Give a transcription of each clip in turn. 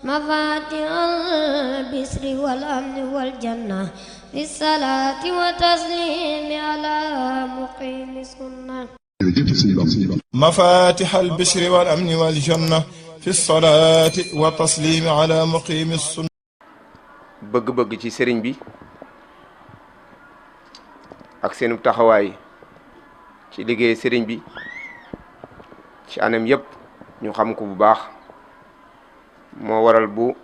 مفاتيح البشر والأمن والجنة بالصلاة وتسليم على مقيم السنة. مفاتيح البشر والأمن والجنة في الصلاة والتسليم على مقيم السنة. bëgg-bëgg ci sëriñ bi ak seenu taxawaay ci liggéey sëriñ bi ci anam yépp ñu xam ko bu baax moo waral bu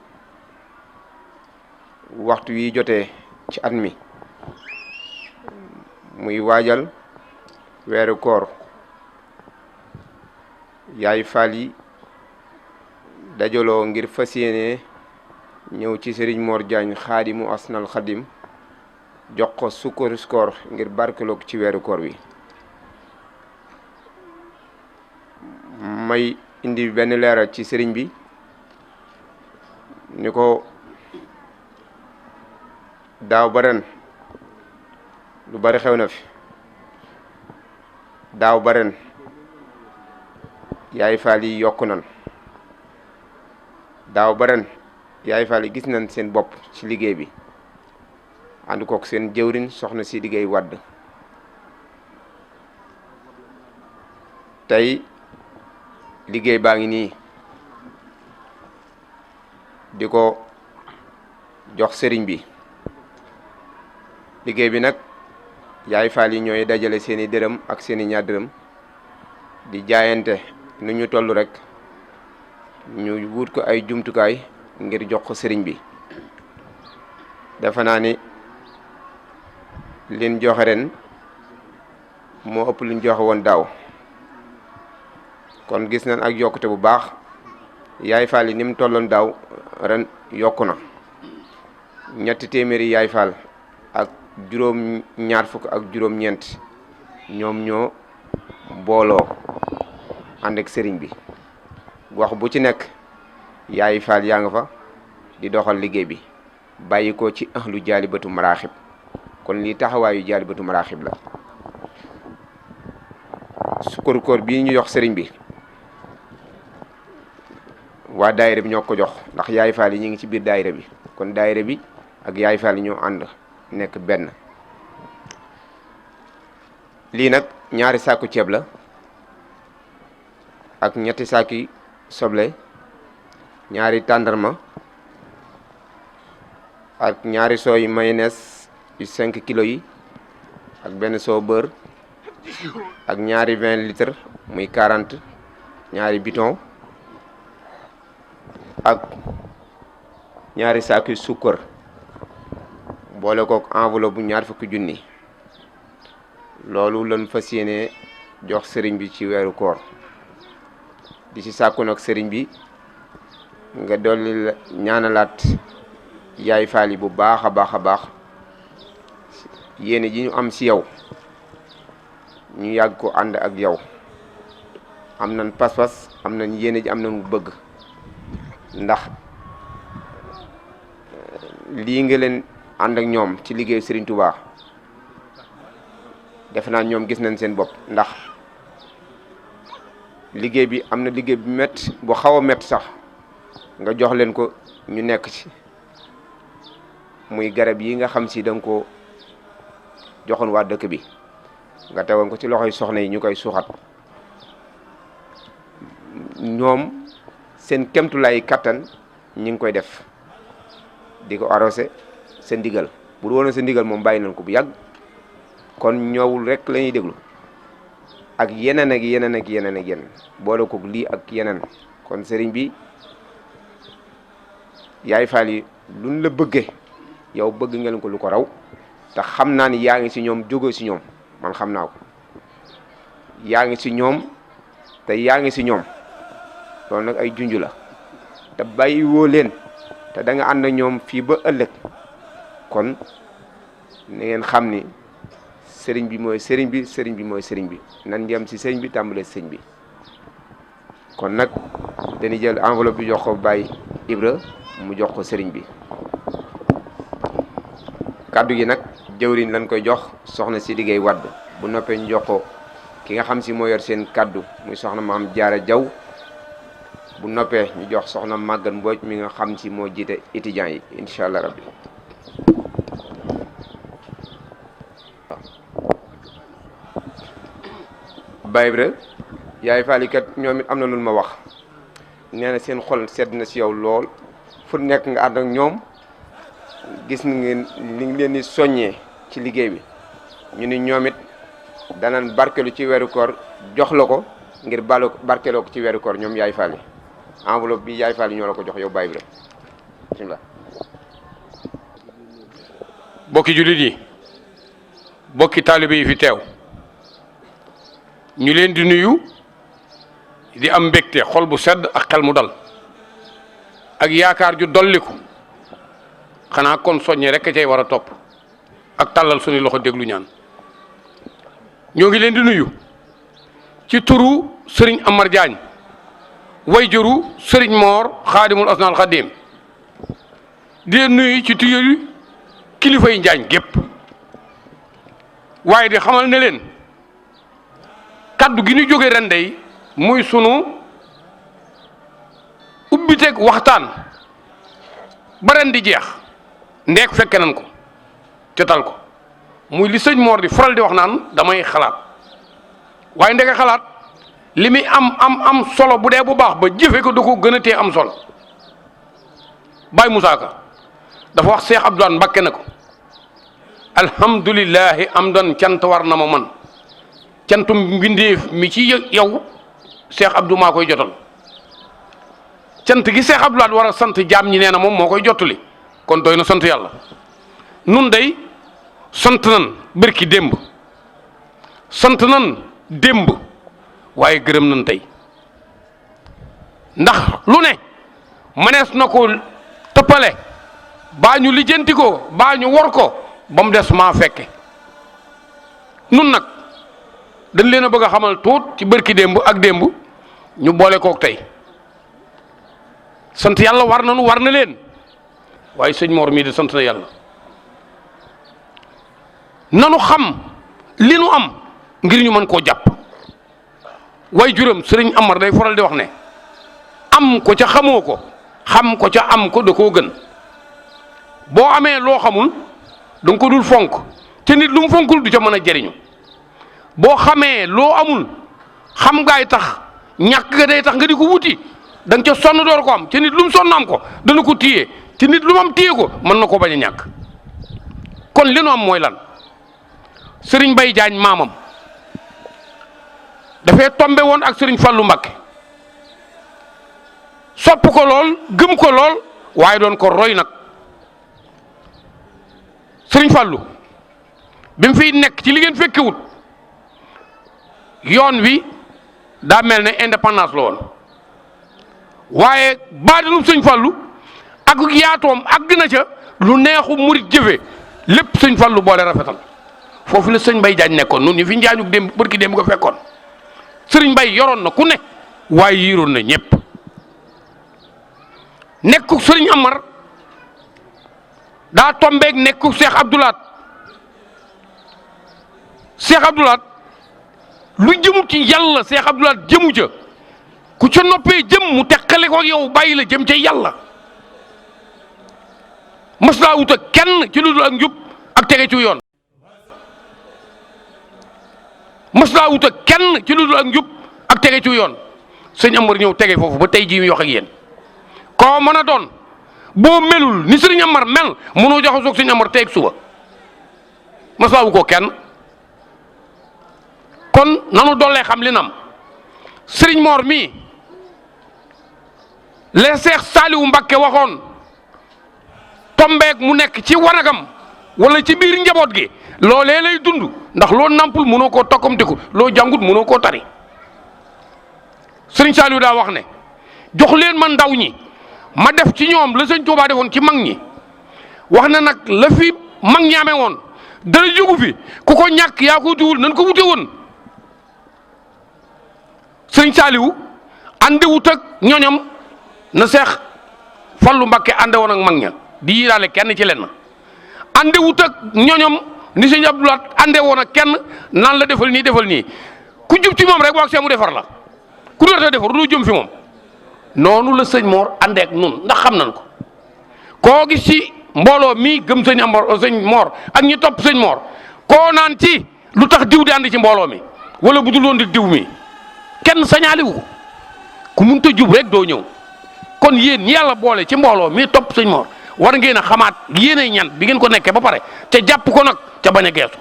waxtu wi jotee ci at mi muy waajal weeru koor yaay faal yi dajaloo ngir fas yéene ñëw ci Serigne Mor Diagne xaadimu asnal xadim jox ko sukkaru koor ngir barkeloog ci weeru koor wi may indi benn leeral ci sëriñ bi ni ko daaw ba ren lu bari xew na fi daaw ba ren yaay faal yi yokku nan daaw ba ren yaay faal yi gis nañ seen bopp ci liggéey bi ànd kook seen jëwrin soxna si liggéey wadd tey liggéey baa ngi nii di ko jox sëriñ bi liggéey bi nag yaay faal yi ñooy dajale seeni dërëm ak seeni ñaar dërëm di jaayante nu ñu toll rek ñu wut ko ay jumtukaay ngir jox ko sëriñ bi defe naa ni liñ joxe ren moo ëpp liñ joxe woon daaw kon gis nañ ak yokkute bu baax yaay faal yi ni mu tolloon daaw ren yokku na 300 yaay faal ak ñaar fukk ak juróom-ñeent ñoom ñoo booloo ànd ak sëriñ bi gox bu ci nekk yaay faal yaa nga fa di doxal liggéey bi bàyyi ko ci ahlu jaalibatu maraaxib kon lii taxawaayu jaalibatu maraaxib la sukkaru koor bii ñu jox sëriñ bi waa daayira bi ñoo ko jox ndax yaay faal yi ñu ngi ci biir daayira bi kon daayira bi ak yaay faal yi ñoo ànd nekk benn lii nag ñaari saaku ceeb la ak ñetti saaki soble ñaari tàndarma ak ñaari sooy mayonnaise yu 5 kilos yi ak benn soo beurre ak ñaari 20 litres muy 40 ñaari bidon ak ñaari saaki sukkar boole kook enveloppe bu ñaar fukki junni loolu lañ fas yéene jox sëriñ bi ci weeru koor di ci sàkku nag sëriñ bi nga dolli ñaanalaat yaay faal yi bu baax a baax a baax yéene ji ñu am ci yow ñu yàgg ko ànd ak yow am nañ pas-pas am nañ yéene ji am nañ bëgg ndax lii nga leen ànd ak ñoom ci liggéeyu Serigne Touba defe naa ñoom gis nañ seen bopp ndax liggéey bi am na liggéey bu métti bu xaw a métti sax nga jox leen ko ñu nekk ci muy garab yi nga xam si da nga ko joxoon waa dëkk bi nga tegoon ko ci loxoy soxna yi ñu koy suuxat ñoom seen kemtulaay kattan ñi ngi koy def di ko arrosé sa ndigal bu du woon sa ndigal moom bàyyi nañ ko bu yàgg kon ñoowul rek la ñuy déglu ak yeneen ak yeneen ak yeneen ak yeneen boole ko lii ak yeneen kon sëriñ bi yaay faal yi luñ la bëggee yow bëgg ngeen ko lu ko raw te xam naa ni yaa ngi ci ñoom jóge ci ñoom man xam naa ko yaa ngi ci ñoom te yaa ngi ci ñoom loolu nag ay junj la te bàyyi woo leen te da nga ànd ak ñoom fii ba ëllëg kon na ngeen xam ni sëriñ bi mooy sëriñ bi sëriñ bi mooy sëriñ bi nan yem ci sëriñ bi tàmbalee sëriñ bi kon nag dañuy jël enveloppe bi jox ko Baye Ibra mu jox ko sëriñ bi kaddu gi nag jëwriñ lañ koy jox soxna si liggéey wadd bu noppee ñu jox ko ki nga xam si moo yor seen kaddu muy soxna maam Jaara Jaw bu noppee ñu jox soxna Maguette Mbodj mi nga xam ci moo jiite étudiants yi incha allah rabbi. Baye Ibra yaay faali kat ñoom it am na lu ma wax nee na seen xol sedd na si yow lool fu nekk nga ànd ak ñoom gis ngeen li ngi leen di soññee ci liggéey bi ñu ni ñoom it danañ barkelu ci weeru koor jox la ko ngir barkeloo ko ci weeru koor ñoom yaay faali enveloppe bi yaay faali ñoo la ko jox yow Baye Ibra bismillah. bokki jullit yi bokki taalibe yi fi teew ñu leen di nuyu di am mbégte xol bu sedd ak xel mu dal ak yaakaar ju dolliku xanaa kon soññe rek cay war a topp ak tàllal suñu loxo déglu ñaan ñoo ngi leen di nuyu ci turu Serigne Amar Diagne way juru Serigne Mor xaadimul asnaal xadim di leen nuyu ci turu kilifa yi Njaañ gépp waaye di xamal ne leen kaddu gi ñu jóge ren dey muy sunu ubbiteeg waxtaan ba ren di jeex ndeek fekke nan ko te tal ko muy li sëñ Mor di faral di wax naan damay xalaat waaye ndeke xalaat li muy am solo bu dee bu baax ba jëfe ko da ko gën a tee am solo Baye Moussa Ka dafa wax Cheikh Abdoulaye Mbacké na ko alhamdulillahi am doon cant war na ma man cantum mbindeef mi ci yow Cheikh Abdou maa koy jotal cant gi Cheikh Abdoulaye war a sant jaam ñi nee na moom moo koy jottali kon doy na sant yàlla nun day sant nan bërki démb sant nan démb waaye gërëm nan tey ndax lu ne mënees na ko tëppale baa ñu lijjanti ko baa ñu wor ko ba mu des maa fekke nun nag dañ leen a bëgg a xamal tuut ci bërki démb ak démb ñu boole kook tey sant yàlla war na leen waaye sëñ Mor mii de sant na yàlla nanu xam li nu am ngir ñu mën koo jàpp way juram sëriñ Amar day faral di wax ne am ko ca xamoo ko xam ko ca am ko da koo gën boo amee loo xamul da nga ko dul fonk te nit lu mu fonkul du ca mën a jëriñu boo xamee loo amul xam ngaay tax ñàkk ga day tax nga di ko wuti da nga ca sonn door ko am te nit lu mu sonn am ko dana ko téye te nit lu mu am téye ko mën na koo bañ a ñàkk kon li nu am mooy lan Serigne Baye Diagne maamam dafay tombe woon ak Serigne Fallou Mbacké sopp ko lool gëm ko lool waaye doon ko roy nag Serigne Fallou bi mu fiy nekk ci li ngeen fekkewut yoon wi daa mel ne indépendance la woon waaye baatinub Sëñ Fallou ak yaatoom àgg na ca lu neexu murit jëfe lépp Sëñ Fallou boole rafetal foofu la sëñ Baye Diagne nekkoon nun ñu fi njaañu démb bërki démb ko fekkoon Sëriñ Baye yoroon na ku ne waaye yiiroon na ñëpp nekku Sëriñ Amar daa tombeeg nekku Cheikh Abdoulaat Cheikh Abdoulaat lu jëmu ci yàlla Cheikh Abdoulaat jëmu ca ku ca noppee jëm mu teqale ko yow bàyyi la jëm ca yàlla mas laa wut ak kenn ci lu dul ak njub ak tege ci yoon mas laa wut ak kenn ci lu dul ak njub ak tege ci yoon sëñ Amar ñëw tege foofu ba tey jii muy wax ak yéen koo mën a doon boo melul ni sëriñ Amar mel mënoo jox soog sëñ Amar teeg suba mas laa wu ko kenn kon nanu dollee xam li nam sëriñ Mor mii les Seex Saaliwu Mbakke waxoon tombeeg mu nekk ci wanagam wala ci biir njaboot gi loolee lay dund ndax loo nampul mënoo koo tokkamtiku loo jàngut mënoo koo tari sëriñ Saaliwu daa wax ne jox leen ma ndaw ñi ma def ci ñoom la sëñ Tuubaa defoon ci mag ñi wax na nag la fi mag ñi amee woon dara jógu fi ku ko ñàkk yaa ko wutiwul nan ko wute woon sëriñ Saaliwu ànde wut ak ñoñam na Seex Fallu Mbakke ànde woon ak mag ña di yiiraale kenn ci lenn ànde wut ak ñoñam ni sëñ Abdoulaat ànde woon ak kenn naan la defal nii ku jub ci moom rek waag see mu defar la ku doota defar du jëm fi moom noonu la sëñ Mor àndeek nun ndax xam nañ ko koo gis ci mbooloo mii gëm sëñ Mor ak ñi topp sëñ Mor koo naan ci lu tax diw di ànd ci mbooloo mi wala bu dul woon di diw mi kenn sañaaliwu ko ku munta jub rek doo ñëw kon yéen ñi yàlla boole ci mbooloo mii topp sëñ Mor war ngeen a xamaat yéenay ñan bi ngeen ko nekkee ba pare te jàpp ko nag ca bañ a geesu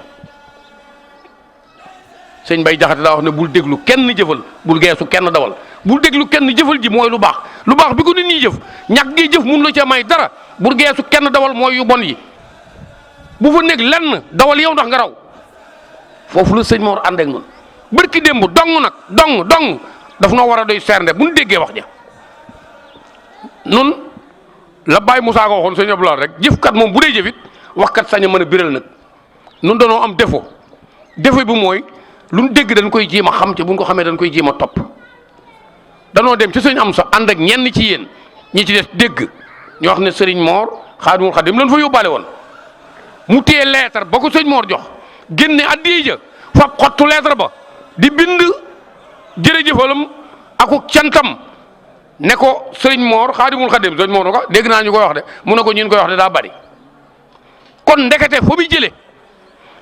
sëñ Bay Jaxate daa wax ne bul déglu kenn jëfal bul geesu kenn dawal bul déglu kenn jëfal ji mooy lu baax bi ko nit ñi jëf ñàkk gi jëf mun la ca may dara bul geesu kenn dawal mooy yu bon yi bu fa nekk lenn dawal yow ndax nga raw foofu la sëñ Mor ànd ak noonu bërki démb dong nag dong daf noo war a doy sernde bu ñu déggee wax ja nun la Baye Moussa ko waxoon sëñ Abdoulaye rek jëfkat moom bu dee jëfit waxkat sañ a mën a biral nag nun danoo am défaut bi mooy lu ñu dégg dañ koy jéem a xam te buñ ko xamee dañ koy jéem a topp danoo dem ci sëñ am sa ànd ak ñenn ci yéen ñi ci des dégg ñu wax ne sëriñ Mor Xaadimul Xaadim lañ fa yóbbaale woon mu téye lettre ba ko sëñ Mor jox génne addiya ja fab xottu lettre ba di bind jërëjëfalam akuk cantam ne ko sëriñ Mor Xaadimul Xaadim sëñ Mor ko dégg naa ñu koy wax de mu ne ko ñun koy wax de daa bari kon ndekete fa muy jële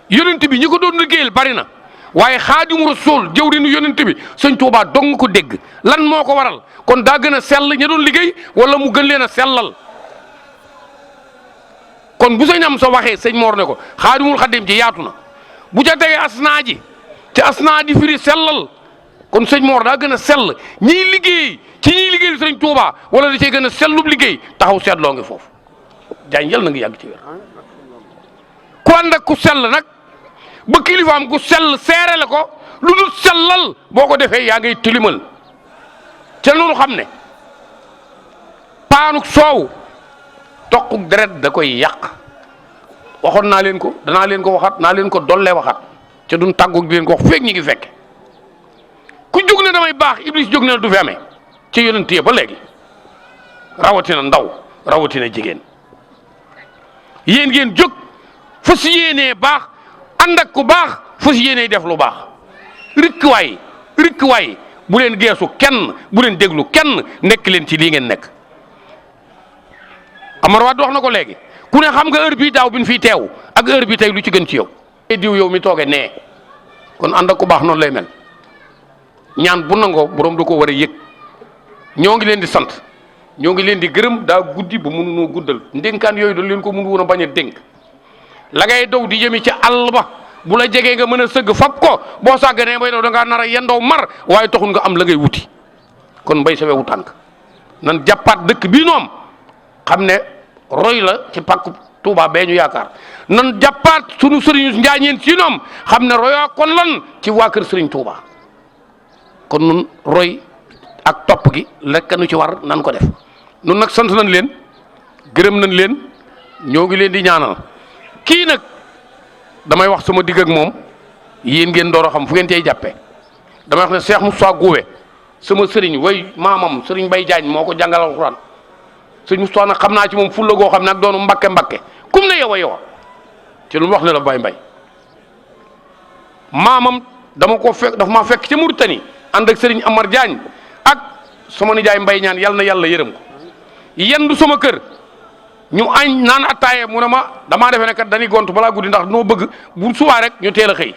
yonent bi ñi ko doon liggéeyal bari na waaye Xaadimu Rasuul jëwriñu yonent bi sëñ Tuubaa dong ko dégg lan moo ko waral kon daa gën a sell ña doon liggéey wala mu gën leen a sellal kon bu sëñ am sa waxee sëñ Mor ne ko Xaadimul Xaadim ji yaatu na bu ca tegee asnaa ji te asnaa di firi sellal kon sëñ Mor daa gën a sell ñiy liggéey ci ñiy liggéey sëñ Tuubaa wala da cee gën a sellub liggéey taxaw seetloo ngi foofu jaañ yal na nga yàgg ci wér ku ànd ak ku sell nag ba kilifaam ku sell seere la ko lu dul sellal boo ko defee yaa ngay tilimal ca noonu xam ne paanuk soow toquk deret da koy yàq waxoon naa leen ko danaa leen ko waxaat naa leen ko dollee waxaat ca duñ tàggoog di leen ko wax feeg ñi ngi fekk ku jóg ne damay baax iblis jóg ne du fi amee ci yonent yi ba léegi rawatina ndaw rawatina jigéen yéen ngeen jóg fas yéenee baax ànd ak ku baax fas yéenee def lu baax rikk waay bu leen geesu kenn bu leen déglu kenn nekk leen ci lii ngeen nekk Amar Wade wax na ko léegi ku ne xam nga heure bii daaw bi ñu fiy teew ak heure bi tey lu ci gën ci yow diw yow mi tooge nee kon ànd ak ku baax noonu lay mel ñaan bu nangoo borom da ko war a yëg ñoo ngi leen di sant ñoo ngi leen di gërëm daa guddi ba mënunoo guddal ndénkaan yooyu dañ leen ko mënu woon a bañ a dénk la ngay dow di jëmi ca àll ba bu la jegee nga mën a sëgg fab ko boo sàgganee bay daw da ngaa nar a yendoo mar waaye taxul nga am la ngay wuti kon mbay sa wewu tànk nan jàppaat dëkk bii noom xam ne roy la ci pàkku Touba bee ñu yaakaar nan jàppaat sunu sëriñu njaañeen si noom xam ne royaa kon lan ci waa kër sëriñ Touba kon nun roy ak topp gi lekk nu ci war nan ko def nun nag sant nañ leen gërëm nañ leen ñoo ngi leen di ñaanal kii nag damay wax sama digg ak moom yéen ngeen door a xam fu ngeen cey jàppee damay wax ne Cheikh Moussa Gouwe sama sëriñ way maamam sëriñ Bay Jaañ moo ko jàngal alxuraan sëriñ Moussa nag xam naa ci moom fulla goo xam ne ak doonu mbakke kum ne yow a yow ci lu mu wax ne la Baye Mbay maamam dama ko fekk dafa maa fekk ca Mauritanie ànd ak sëriñ Amar Jaañ ak sama nijaay Mbay ñaan yal na yàlla yërëm ko yendu sama kër ñu añ naan attaaye mu ne ma damaa defee ne kat dañuy gont balaa guddi ndax noo bëgg bu subaa rek ñu teel a xëy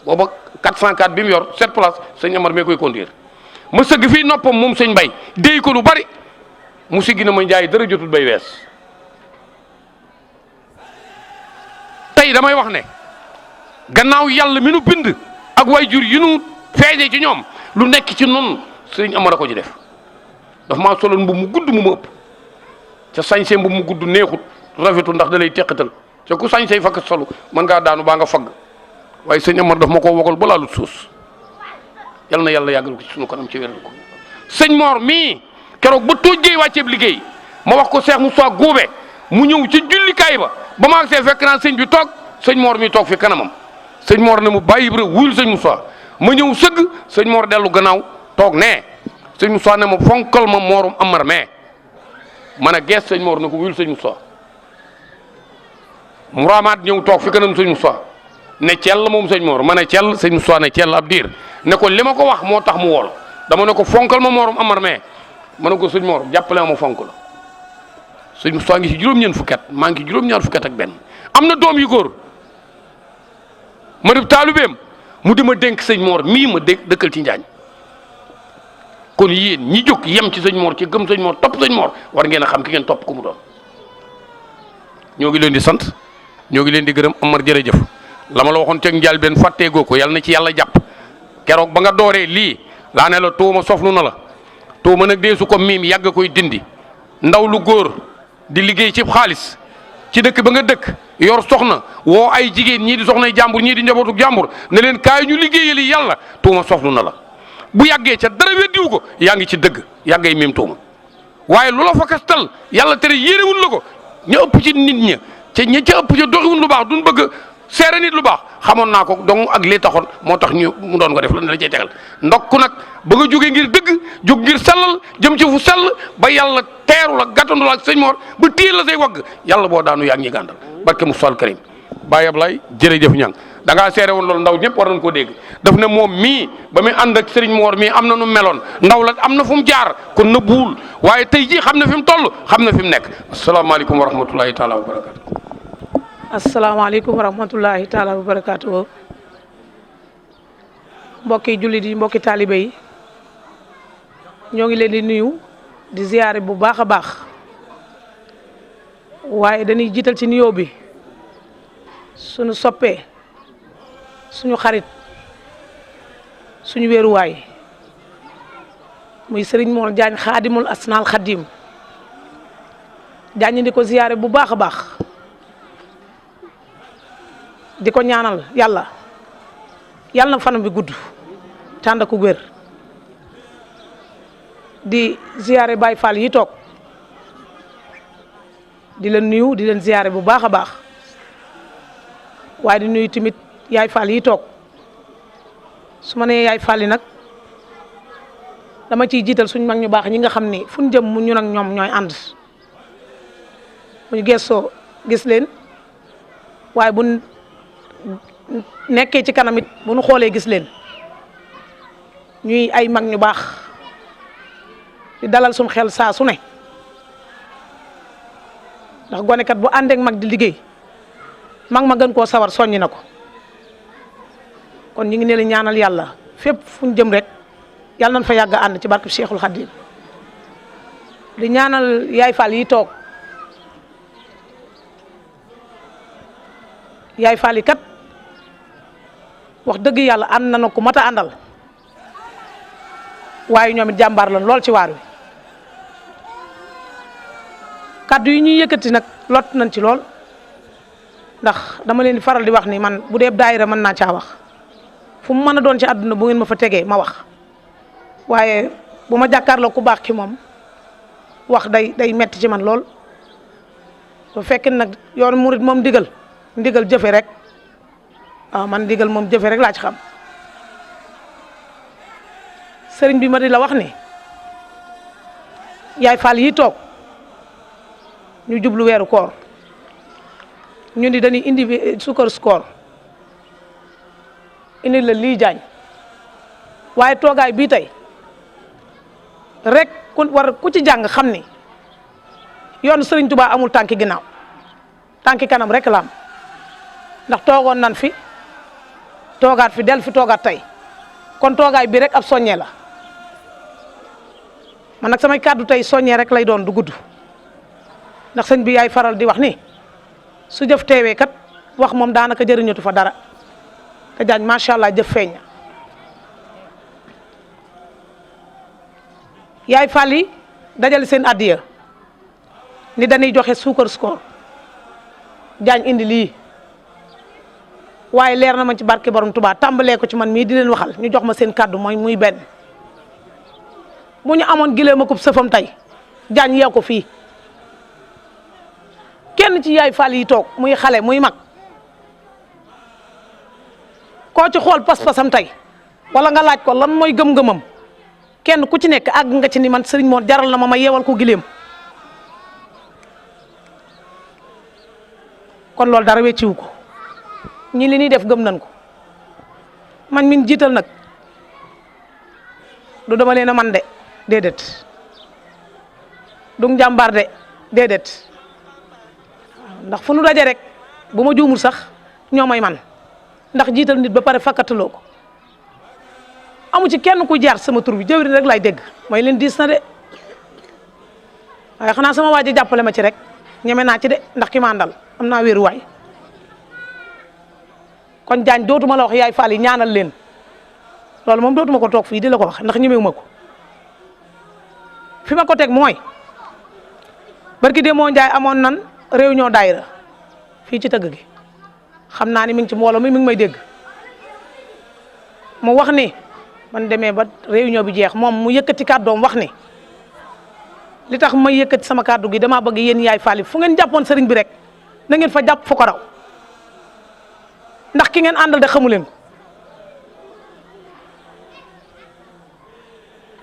booba 404 bi mu yor 7 place sëñ Amar mee koy conduire ma sëgg fii noppam moom sëñ Mbay déy ko lu bari mu siggi na ma njaay dara jotul bay wees tey damay wax ne gannaaw yàlla mi nu bind ak way jur yi nu feeñe ci ñoom lu nekk ci noonu sëñ Amar a ko ci def daf maa soloon mbubb mu gudd mu ma ëpp ca sañsee mbubb mu gudd neexut rafetul ndax da lay teqatal ca ku sañsee fakk solu mën ngaa daanu baa nga fagg waaye sëñ Amar daf ma koo wogal ba laalut suus yal na yàlla yàggal ko ci sunu kanam ci wéral ko sëñ Mor mii keroog ba tóojjee wàcceeb liggéey ma wax ko Cheikh Moussa Goube mu ñëw ci jullikaay ba ma agsee fekk naa sëñ bi toog sëñ Mor mii toog fi kanamam sëñ Mor ne mu bàyyi bi rek wuyul sëñ Moussa ma ñëw sëgg sëñ Mor dellu gannaaw toog nee sëñ Moussa ne ma fonkal ma Morum Amar mais man a gees sëñ Mor ne ko wuyul sëñ Moussa mu raamaat ñëw toog fi kanam sëñ Moussa ne cell moom sëñ Mor ma ne cell sëñ Moussa ne cell ab diir ne ko li ma ko wax moo tax mu wol dama ne ko fonkal ma Morum Amar mais ma ne ko sëñ Mor jàppale ma fonk la sëñ Moustapha ngi ci juróom-ñeent fukki at maa ngi ci juróom-ñaar fukki at ak benn am na doom yu góor ma def taalubeem mu di ma dénk sëñ Mor mii ma dëkkal ci Njaañ kon yéen ñi jóg yem ci sëñ Mor ci gëm sëñ Mor topp sëñ Mor war ngeen a xam ki ngeen topp ku mu doon ñoo ngi leen di sant ñoo ngi leen di gërëm Amar jërëjëf la ma la waxoon teg njaal benn fàtteegoo ko yàlla na ci yàlla jàpp keroog ba nga dooree lii laa ne la tuuma soflu na la tuuma nag dee su ko miim yàgg koy dindi ndaw lu góor di liggéey ci xaalis ci dëkk ba nga dëkk yor soxna woo ay jigéen ñii di soxnay jàmbur ñii di njabootu jàmbur ne leen kaay ñu liggéeyali yàlla tuuma soflu na la bu yàggee ca dara weddiwu ko yaa ngi ci dëgg yàggay miim tuuma waaye lu la fa kastal yàlla tere yéenewul la ko ña ëpp ci nit ña ca ña ca ëpp ca doxiwul lu baax duñ bëgg seere nit lu baax xamoon naa ko donc ak lii taxoon moo tax ñu mu doon ko def lan la cay tegal ndokk nag ba nga jógee ngir dëgg jóg ngir sellal jëm ci fu sell ba yàlla teeru la gàttandu la ak sëñ Mor ba téye la say wagg yàlla boo daanu yaa ngi ñi gàndal barke Mustafa al Karim Baye Ablaye jërëjëf ñang da ngaa seere woon loolu ndaw ñëpp war nañ koo dégg daf ne moom mii ba muy ànd ak sëriñ Mor mii am na nu meloon ndaw la am na fu mu jaar kon na buul waaye tey jii xam na fi mu toll xam na fi mu nekk asalaamaaleykum wa rahmatulahi taala wa barakatu asalaamaaleykum wa rahmatullahi taala wa barakaatu mbokki jullit yi mbokki taalibe yi ñoo ngi leen di nuyu di ziyaare bu baax a baax waaye dañuy jiital ci nuyoo bi suñu soppee suñu xarit suñu wéeruwaay muy Serigne Mor Diagne xaadimul asnaal xadim Diagne di ko ziyaare bu baax a baax di ko ñaanal yàlla na fanam bi gudd tànd ku wér di ziyaare Baye Fall yi toog di leen nuyu di leen ziyaare bu baax a baax waaye di nuyu tamit yaay Fall yi toog su ma nee yaay Fall yi nag dama ciy jiital suñ mag ñu baax ñi nga xam ni fu ñu jëm mu ñun ak ñoom ñooy ànd bu ñu gëstoo gis leen waaye bu nekkee ci kanam it bu ñu xoolee gis leen ñuy ay mag ñu baax di dalal suñ xel saa su ne ndax gonekat bu àndeek mag di liggéey mag ma gën koo sawar soññi na ko kon ñu ngi ne la ñaanal yàlla fépp fu ñu jëm rek yàlla nañ fa yàgg ànd ci barke Cheikhul Khadim di ñaanal yaay Fall yi toog yaay Fall yi kat wax dëgg yàlla ànd na ko mat a àndal waaye ñoom it jàmbaar lan lool ci waar wi kaddu yi ñuy yëkkati nag lot nañ ci lool ndax dama leen di faral di wax ni man bu dee daayira mën naa caa wax fu mu mën a doon ci àdduna bu ngeen ma fa tegee ma wax waaye bu ma jàkkaarloo ku baax ki moom wax day metti ci man lool bu fekkee nag yoonu murit moom ndigal jëfe rek waaw man ndigal moom jëfe rek laa ci xam sëriñ bi ma di la wax ni yaay Fall yi toog ñu jublu weeru koor ñu ni dañuy indi sukkar koor indi la lii Diagne waaye toogaay bii tey rek ku ci jàng xam ni yoonu Sëriñ Tuubaa amul tànki ginnaaw tànki kanam rek la am ndax toogoon nan fi toogaat fi del fi toogaat tey kon toogaay bi rek ab soññee la man nag samay kàddu tey soññee rek lay doon du gudd ndax sëñ bi yaay faral di wax ni su jëf teewee kat wax moom daanaka jëriñatu fa dara te Diagne macha allah jëf feeñ na yaay Fall yi dajale seen addiya ni dañuy joxe suukar koor Diagne indi lii waaye leer na ma ci barke borom Tuubaa tàmbalee ko ci man mii di leen waxal ñu jox ma seen kàddu mooy muy benn bu ñu amoon gileem akub sëfam tey Diagne yee ko fii kenn ci yaay Fall yi toog muy xale muy mag koo ci xool pas-pasam tey wala nga laaj ko lan mooy gëm-gëmam kenn ku ci nekk àgg nga ci ni man Serigne Mor jaral na ma yeewal ko gileem kon loolu dara wecciwu ko ñi li ñuy def gëm nañ ko man min jiital nag du dama leen a man de déedéet du njàmbaar de déedéet ndax fu nu daje rek bu ma juumul sax ñoo may man ndax jiital nit ba pare fakkataloo ko amu ci kenn ku jaar sama tur bi jëwriñ rek lay dégg mooy leen diis na de waaye xanaa sama waa ji jàppale ma ci rek ñeme naa ci de ndax ki ma àndal am naa wéeruwaay kon Jaañ dootuma la wax yaay Fall yi ñaanal leen loolu moom dootuma ko toog fii di la ko wax ndax ñemewuma ko fi ma ko teg mooy barki de moo Njaay amoon nan réunion daayira fii ci tëgg gi xam naa ni mi ngi ci mbooloo mi ngi may dégg mu wax ni man demee ba réunion bi jeex moom mu yëkkati kàddoom wax ni li tax may yëkkati sama kàddu gi damaa bëgg yéen yaay Fall yi fu ngeen jàppoon sëriñ bi rek na ngeen fa jàpp fu ko raw ndax ki ngeen àndal de xamu leen ko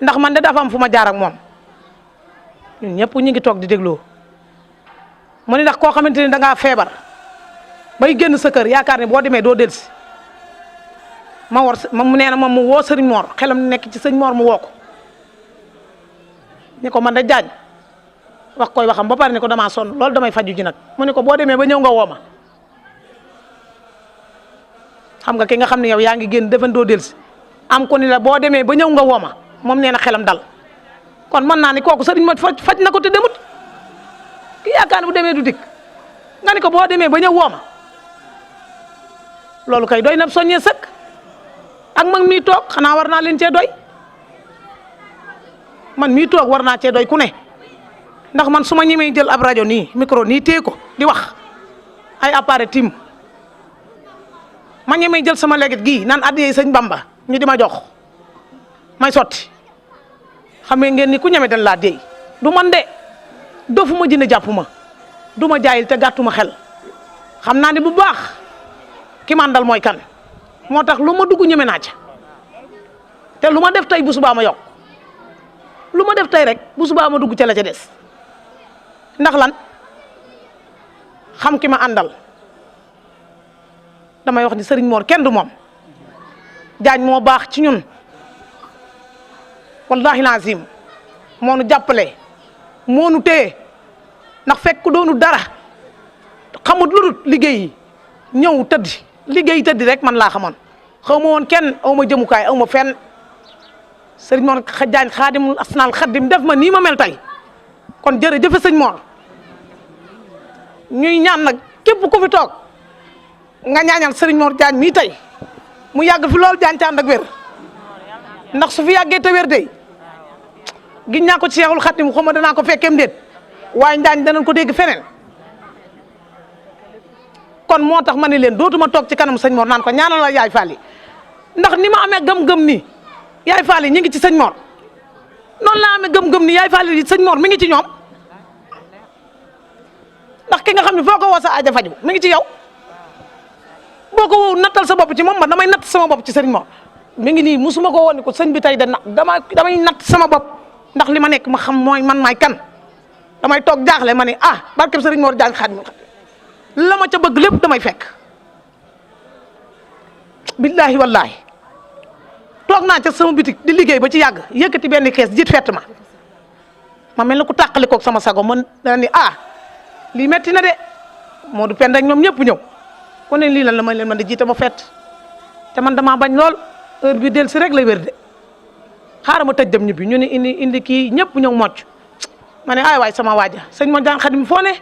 ndax man de dafa am fu ma jaar ak moom ñun ñëpp ñu ngi toog di dégloo mu ni ndax koo xamante ni da ngaa feebar bay génn sa kër yaakaar ne boo demee doo dellusi ma war mu nee na moom mu woo sëriñ Mor xelam nekk ci sëñ Mor mu woo ko ni ko man da Jaañ wax koy waxam ba pare ni ko damaa sonn loolu damay faju ji nag mu ni ko boo demee ba ñëw nga woo ma xam nga ki nga xam ne yow yaa ngi génn defen doo dellusi am ko ni la boo demee ba ñëw nga woo ma moom nee na xelam dal kon mën naa ni kooku sëriñ ma faj na ko te demut ki yaakaar ne bu demee du dikk nga ni ko boo demee ba ñëw woo ma loolu kay doy na soññee sëkk ak mag mii toog xanaa war naa leen cee doy man mii toog war naa cee doy ku ne ndax man su ma ñemee jël ab rajo nii micro nii téye ko di wax ay appareil tim ma ñemee jël sama legit gii naan addiyee sëñ Bamba ñu di ma jox may sotti xam ngeen ni ku ñeme dañ laa déy du man de dofuma jënd jàpp ma du ma jaayil te gàttuma xel xam naa ni bu baax ki man dal mooy kan moo tax lu ma dugg ñeme naa ca te lu ma def tey bu subaa ma yokk lu ma def tey rek bu subaa ma dugg ca la ca des ndax lan xam ki ma àndal damay wax ni Serigne Mor kenn du moom Jaañ moo baax ci ñun wallahi lazim moo nu jàppale moo nu téye ndax fekk doonu dara xamut lu dul liggéey yi ñëw tëdd liggéey tëdd rek man laa xamoon xaw ma woon kenn aw ma jëmukaay aw ma fenn Serigne Mor Jaañ xaadimul asnaal xaddim def ma nii ma mel tey kon jërëjëf sëñ Mor ñuy ñaan nag képp ku fi toog nga ñaanal Serigne Mor Jaañ mii tey mu yàgg fi lool Jaañ ànd ak wér ndax su fi yàggee te wér de giñ naa ko ci Seexul Xaadim xaw ma danaa ko fekkeem déet waaye Jaañ danañ ko dégg feneen kon moo tax ma ne leen dootuma toog ci kanam sëñ Mor naan ko ñaanal la yaay Fall yi ndax ni ma amee gëm-gëm nii yaay Fall yi ñu ngi ci sëñ Mor noonu laa amee gëm-gëm nii yaay Fall yi sëñ Mor mi ngi ci ñoom ndax ki nga xam ne foo ko woo sa aaja faju mi ngi ci yow boo ko woo nattal sa bopp ci moom man damay natt sama bopp ci sëñ Mor mi ngi nii musuma ko woon ni ko sëñ bi tey da na damay natt sama bopp ndax li ma nekk ma xam mooy man maay kan damay toog jaaxle ma ne ah barkeb Serigne Mor Jaañ Xaadim la ma ca bëgg lépp damay fekk billahi wallahi toog naa ca sama bitik di liggéey ba ci yàgg yëkkati benn kees jiit fett ma mel na ku tàqali koog sama sago man dana ni ah lii metti na de moo du pen rek ñoom ñëpp ñëw ku ne lii lan la may leen man di jiite ba fett te man damaa bañ lool heure bi del si rek lay wér de xaaral ma tëj dem ñibbi ñu ne indi kii ñëpp ñëw mocc ma ne ay waay sama waaja sëñ Mor Jaañ Xaadim foo ne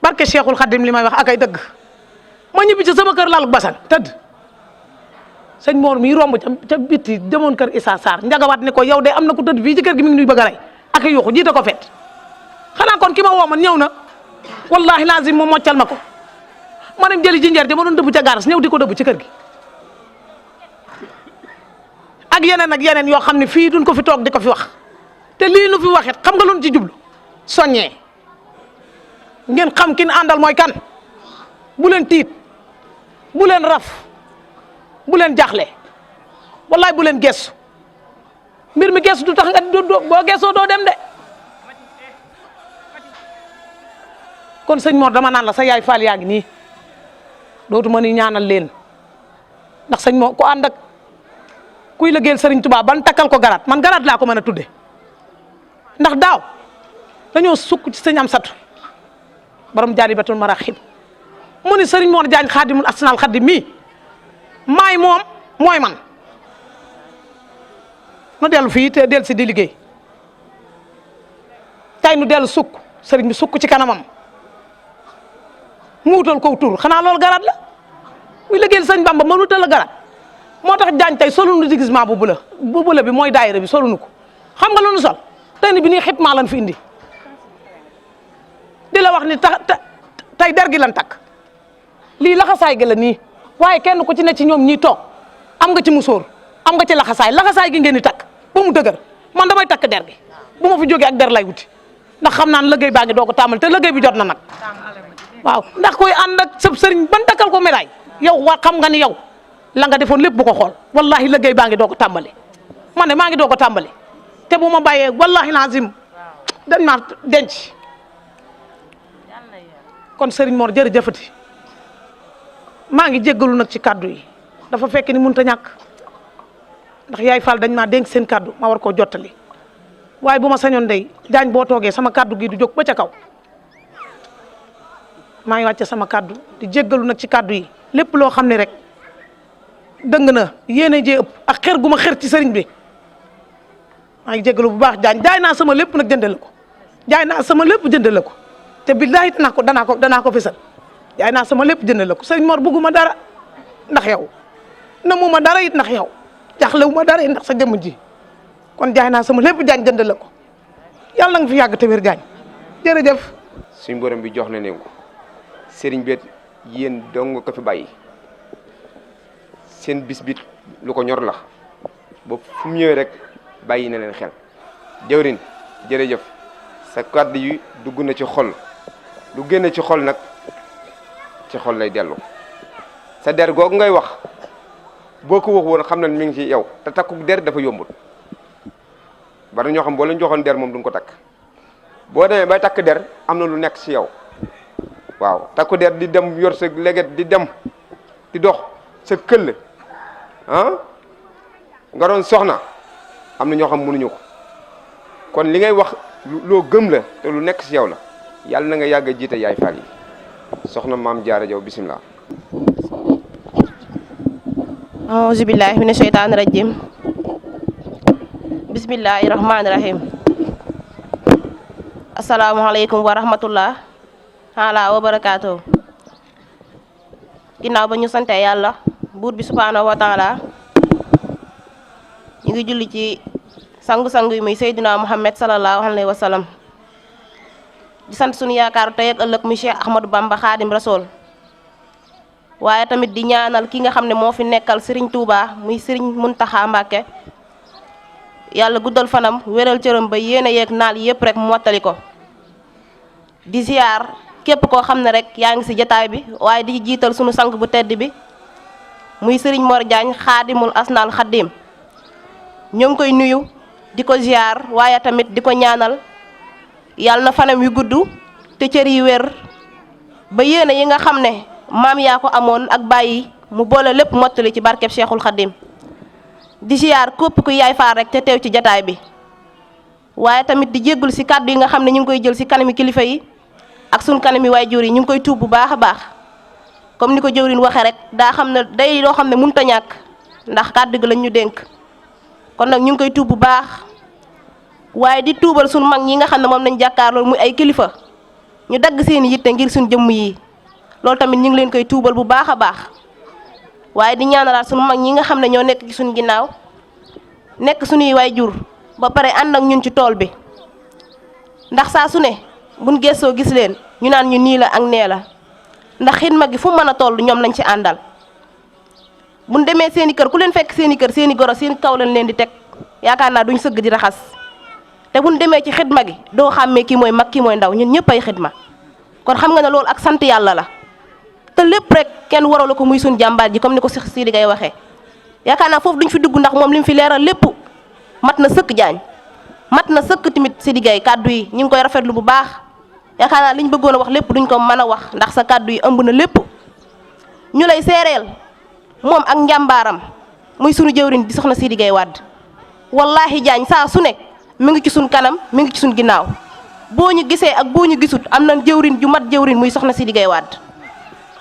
barke Cheikhul Xaadim li may wax ak ay dëgg ma ñibbi ci sama kër laaluk basan tëdd sëñ Mor mii romb ca bitti demoon kër Issa Sarr njagawaat ne ko yow de am na ku tëdd fii ci kër gi mi ngi nuy bëgg a rey ak yuuxu jiite ko fet xanaa kon ki ma woo man ñëw na wallahi lazim moom moccal ma ko ma dem jëli jinjeer ja ma doon dëbb ca garas ñëw di ko dëbb ci kër gi ak yeneen yoo xam ne fii duñ ko fi toog di ko fi wax te lii nu fi waxet xam nga lu ñu ci jublu soññee ngeen xam ki ñu àndal mooy kan bu leen tiit bu leen raf bu leen jaaxle wallaay bu leen gestu mbir mi gestu du tax nga boo gestoo doo dem de kon sëñ Mor dama naan la sa yaay Fall yaa ngi nii dootuma ni ñaanal leen ndax sëñ Mor ku ànd ak kuy liggéeyal Serigne Touba ban takkal ko garaat man garaat laa ko mën a tudde ndax daaw dañoo sukk ci sëñ Amsatu borom Jaalibatul Maraaxib mu ni sëriñ Mor Diagne xaadimul asnaal xaadim mii maay moom mooy man nu dellu fii te dellu si di liggéey tey nu dellu sukk sëriñ bi sukk ci kanamam mu wutal ko tur xanaa loolu garaat la muy liggéeyal sëñ Bamba ma wutal la garaat moo tax Diagne tey solunu déguisement bu bula bi mooy daayira bi solunu ko xam nga lu nu sol tey ni bi nii xitmaa lan fi indi di la wax ni tey der gi lan takk lii laxasaay gi la nii waaye kenn ku ci ne ci ñoom ñii toog am nga ci musóor am nga ci laxasaay gi ngeen di takk ba mu dëgër man damay takk der gi bu ma fi jógee ak der lay wuti ndax xam naa ne liggéey baa ngi doo ko tàmbali te liggéey bi jot na nag waaw ndax koy ànd ak sëb sëriñ ban takkal ko médaille yow waa xam nga ni yow la nga defoon lépp bu ko xool wallahi liggéey baa ngi doo ko tàmbali man ne maa ngi doo ko tàmbali te bu ma bàyyee wallahi lazim dañ ma denc kon sëriñ Mor jërëjëfati maa ngi jéggalu nag ci kaddu yi dafa fekk ni mënut a ñàkk ndax yaay Fall dañ maa dénk seen kaddu ma war koo jottali waaye bu ma sañoon day Diagne boo toogee sama kaddu gi du jóg ba ca kaw maa ngi wàcce sama kaddu di jéggalu nag ci kaddu yi lépp loo xam ne rek dëng na yéene jee ëpp ak xër gu ma xër ci sëriñ bi maa ngi jéggalu bu baax Diagne jaay naa sama lépp nag jëndale ko jaay naa sama lépp jëndale ko te billaahi danaa ko fesal jaay naa sama lépp jëndale ko sëriñ Mor bëgguma dara ndax yow namuma dara it ndax yow jaxlewuma dara it ndax sa jëmm ji kon jaay naa sama lépp Diagne jëndale ko yàlla nga fi yàgg te wér Diagne jërëjëf. suñ borom bi jox na leen ko sëriñ bi yéen dong ko fi bàyyi seen bis bi lu ko ñor la ba fu mu ñëwee rek bàyyi na leen xel jëwrin jërëjëf sa kàddu yi dugg na ci xol lu génn ci xol nag ci xol lay dellu sa der googu ngay wax boo ko wax woon xam na mi ngi ci yow te takku der dafa yombul bari ñoo xam boo leen joxoon der moom duñ ko takk boo demee bay takk der am na lu nekk ci yow waaw takku der di dem yor sa leget di dem di dox sa këll nga doon soxna am na ñoo xam mënuñu ko kon li ngay wax loo gëm la te lu nekk ci yow la yàlla na nga yàgg a jiite yaay Fall yi soxna maam Jaara Jaw bisimilah. auzu billahi mina sheytaani rajim bismillahi rahmaani rahim asalaamualeykum wa rahmatullah taala wa barakaatu. ginnaaw ba ñu sante yàlla buur bi subhaanahu wa taala ñu ngi julli ci sangu-sangu yi muy Seydina Muhammad sallallahu alayhi wa sallam di sant suñu yaakaaru tey ak ëllëg muy Cheikh Ahmadou Bamba Xaadim Rasool waaye tamit di ñaanal ki nga xam ne moo fi nekkal Serigne Touba muy Serigne Mountakha Mbacké yàlla guddal fanam wéral cëram ba yéene yeeg naal yëpp rek mottali ko di ziar képp koo xam ne rek yaa ngi ci jataay bi waaye di jiital sunu sang bu tedd bi muy Serigne Mor Diagne xaadimul asnaal xaddim ñoo ngi koy nuyu di ko ziar waaye tamit di ko ñaanal yàlla na fanam yu gudd te cër yi wér ba yéene yi nga xam ne maam yaa ko amoon ak bàyyi mu boole lépp mottali ci barkeb Cheikhul Khadim di ziar képp ku yaay Fall rek te teew ci jataay bi waaye tamit di jéggul ci kàddu yi nga xam ne ñu ngi koy jël ci kanami kilifa yi ak suñ kanami waajur yi ñu ngi koy tuub bu baax a baax comme ni ko jëwriñ waxee rek daa xam ne day loo xam ne mënut a ñàkk ndax kàddu gi lañ ñu dénk kon nag ñu ngi koy tuub bu baax waaye di tuubal suñ mag ñi nga xam ne moom lañ jàkkaarloo muy ay kilifa ñu dagg seen yitte ngir suñ jëmm yi loolu tamit ñu ngi leen koy tuubal bu baax a baax waaye di ñaanalaat suñu mag ñi nga xam ne ñoo nekk ci suñu ginnaaw nekk suñuy waajur ba pare ànd ak ñun ci tool bi ndax saa su ne buñ gëstoo gis leen ñu naan ñu nii la ak nee la ndax xidma gi fu mën a toll ñoom lañ ci àndal buñ demee seen i kër ku leen fekk seen i kër seen i goro seen kaw lañ leen di teg yaakaar naa duñ sëgg di raxas te buñ demee ci xidma gi doo xàmmee kii mooy mag kii mooy ndaw ñun ñëpp ay xidma kon xam nga ne loolu ak sant yàlla la te lépp rek kenn waralu ko muy suñ jàmbaar ji comme ni ko Cheikh Sidi Gaye waxee yaakaar naa foofu duñ fi dugg ndax moom li mu fi leeral lépp mat na sëkk Diagne mat na sëkk tamit Sidi Gaye kàddu yi ñu ngi koy rafetlu bu baax yaakaar naa liñ bëggoon a wax lépp duñ ko mën a wax ndax sa kàddu yi ëmb na lépp ñu lay seereel moom ak njàmbaaram muy sunu jëwriñ di soxna Sidi Gaye Wade wallahi Diagne saa su ne mi ngi ci suñ kanam mi ngi ci suñ ginnaaw boo ñu gisee ak boo ñu gisut am na jëwrin ju mat jëwrin muy soxna Sidi Gaye Wade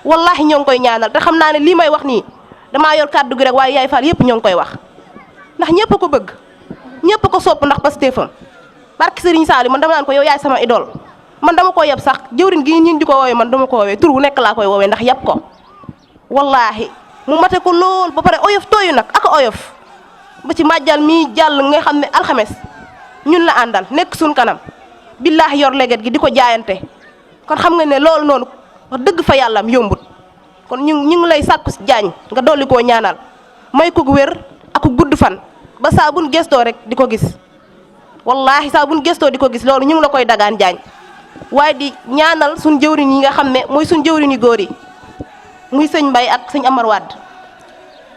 wallahi ñoo ngi koy ñaanal te xam naa ne lii may wax nii damaa yor kàddu gi rek waaye yaay Fall yëpp ñoo ngi koy wax ndax ñëpp ko bëgg ñëpp ko sopp ndax Pastefam barki Serigne Saliou man dama naan ko yow yaay sama idole man dama ko yeb sax jëwrin gi ñi di ko woowee man dama ko woowee tur wu nekk laa koy woowee ndax yeb ko wallahi mu mate ko lool ba pare oyof tooyu nag ak oyof ba ci màjjal mii jàll nga xam ne alxames ñun la àndal nekk suñ kanam billaahi yor leget gi di ko jaayante kon xam nga ne loolu noonu wax dëgg fa yàlla am yombut kon ñu ngi lay sàkku si jaañ nga dolli koo ñaanal may ko wér ak gudd fan ba saa buñ gestoo rek di ko gis wallahi saa buñ gestoo di ko gis loolu ñu ngi la koy dagaan jaañ waaye di ñaanal suñ jëwriñ yi nga xam ne mooy suñ jëwriñ yi góor yi muy sëñ Mbay ak sëñ Amar Wade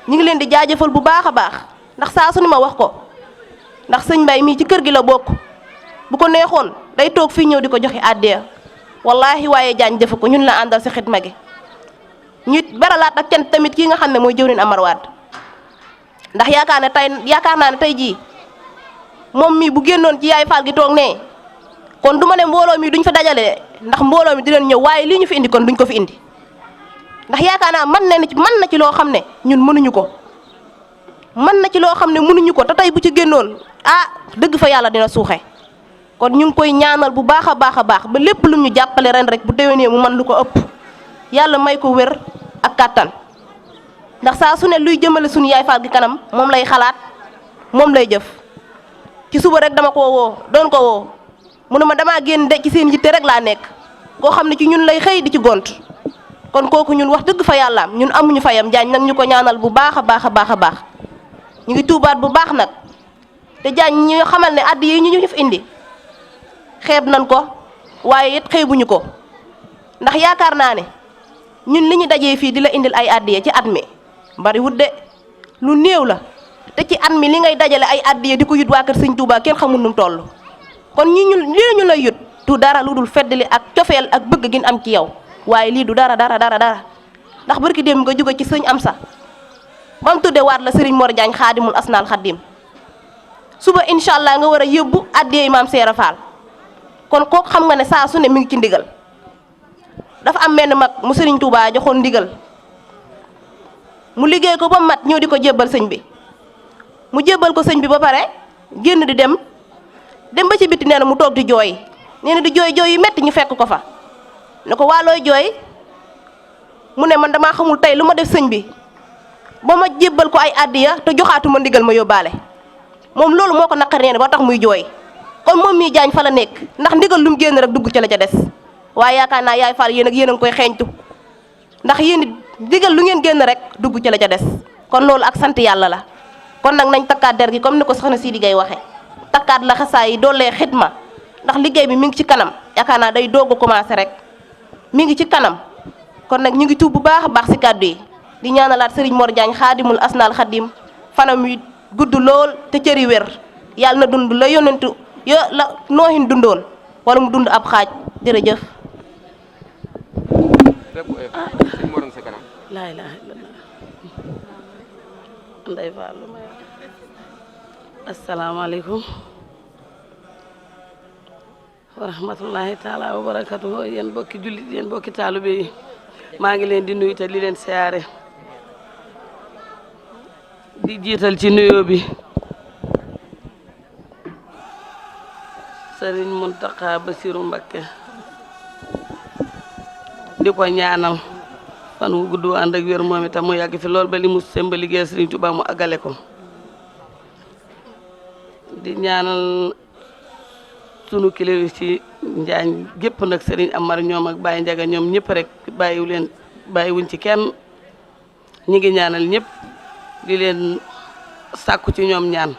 ñu ngi leen di jaajëfal bu baax a baax ndax saa su ni ma wax ko ndax sëñ Mbay mii ci kër gi la bokk bu ko neexoon day toog fii ñëw di ko joxe àddiya wallahi waaye jaañ defu ko ñun la àndal si xidma gi ñu beralaat ak cant tamit kii nga xam ne mooy jëwriñ Amar Wade ndax yaakaar naa ne tey jii moom mii bu génnoon ci yaay Fall gi toog nee kon du ma ne mbooloo mi duñ fa dajale ndax mbooloo mi dinañ ñëw waaye lii ñu fi indi kon duñ ko fi indi ndax yaakaar naa mën na ci loo xam ne ñun mënuñu ko mën na ci loo xam ne mënuñu ko te tey bu ci génnoon dëgg fa yàlla dina suuxe kon ñu ngi koy ñaanal bu baax a baax a baax ba lépp lu ñu jàppale ren rek bu déwénee mu mën lu ko ëpp yàlla may ko wér ak kàttan ndax saa su ne luy jëmale suñu yaay Fall gi kanam moom lay xalaat moom lay jëf ci suba rek dama ko woo mu ne ma damaa génn de ci seen yitte rek laa nekk koo xam ne ci ñun lay xëy di ci gont kon kooku ñun wax dëgg fa yàllaam ñun amuñu fayam jaañ nag ñu ko ñaanal bu baax a baax a baax a baax ñu ngi tuubaat bu baax nag te jaañ ñu xamal ne addi yi ñu fi indi xeeb nañ ko waaye it xeebuñu ko ndax yaakaar naa ne ñun li ñu dajee fii di la indil ay addiye ci at mi bari wut de lu néew la te ci at mi li ngay dajale ay addiye di ko yut waa kër Sëñ Tuubaa kenn xamul nu mu toll kon lii ñu lay yut du dara lu dul feddali ak cofeel ak bëgg gin am ci yow waaye lii du dara ndax barki dem nga jóge ci sëñ Amsa ba mu tudde waat la Serigne Mor Diagne xaadimul asnaal xaddim suba incha allah nga war a yóbbu addiye Maam Seera Fall kon kooku xam nga ne saa su ne mi ngi ci ndigal dafa am menn mag mu Serigne Touba joxoon ndigal mu liggéey ko ba mat ñëw di ko jébbal sëñ bi mu jébbal ko sëñ bi ba pare génn di dem ba ci biti nee na mu toog di jooy nee na di jooy yu metti ñu fekk ko fa ne ko waa looy jooy mu ne man damaa xamul tey lu ma def sëñ bi ba ma jébbal ko ay addiya te joxaatuma ndigal ma yóbbaale moom loolu moo ko naqar nee na ba tax muy jooy kon moom mii jaañ fa la nekk ndax ndigal lu mu génn rek dugg ca la ca des waaye yaakaar naa yaay Fall yéen a ngi koy xeeñtu ndax yéen ndigal lu ngeen génn rek dugg ca la ca des kon loolu ak sant yàlla la kon nag nañ takkaat der gi comme ni ko soxna Sidi Gaye waxe takkaat la xasaa yi doolee xidma ndax liggéey bi mi ngi ci kanam yaakaar naa day doog a commencé rek mi ngi ci kanam kon nag ñu ngi tuub bu baax a baax si kàddu yi di ñaanalaat Serigne Mor Diagne xaadimul asnaal xaddim fanam wi gudd lool te cëri wér yàlla na dund la yonentu la noohin dundoon wala mu dund ab xaaj jërëjëf. laa ilaaha illallaah Ndeye Fall asalaamaaleykum wa rahmatullahi taala wa barakatuh yéen bokki jullit yéen bokki taalibe yi maa ngi leen di nuyu te li leen siyaare di jiital ci nuyoo bi Sëriñ Muntaxa Basiru Mbakke di ko ñaanal fan wu gudd ànd ak wér moom itam mu yàgg fi lool ba li mu semba liggéey Sëriñ Tuubaa mu àggale ko di ñaanal sunu kilifa ci Njaañ gépp nag Sëriñ Amar ñoom ak Baye Njaga ñoom ñëpp rek bàyyiwuñ ci kenn ñi ngi ñaanal ñëpp di leen sàkku ci ñoom ñaan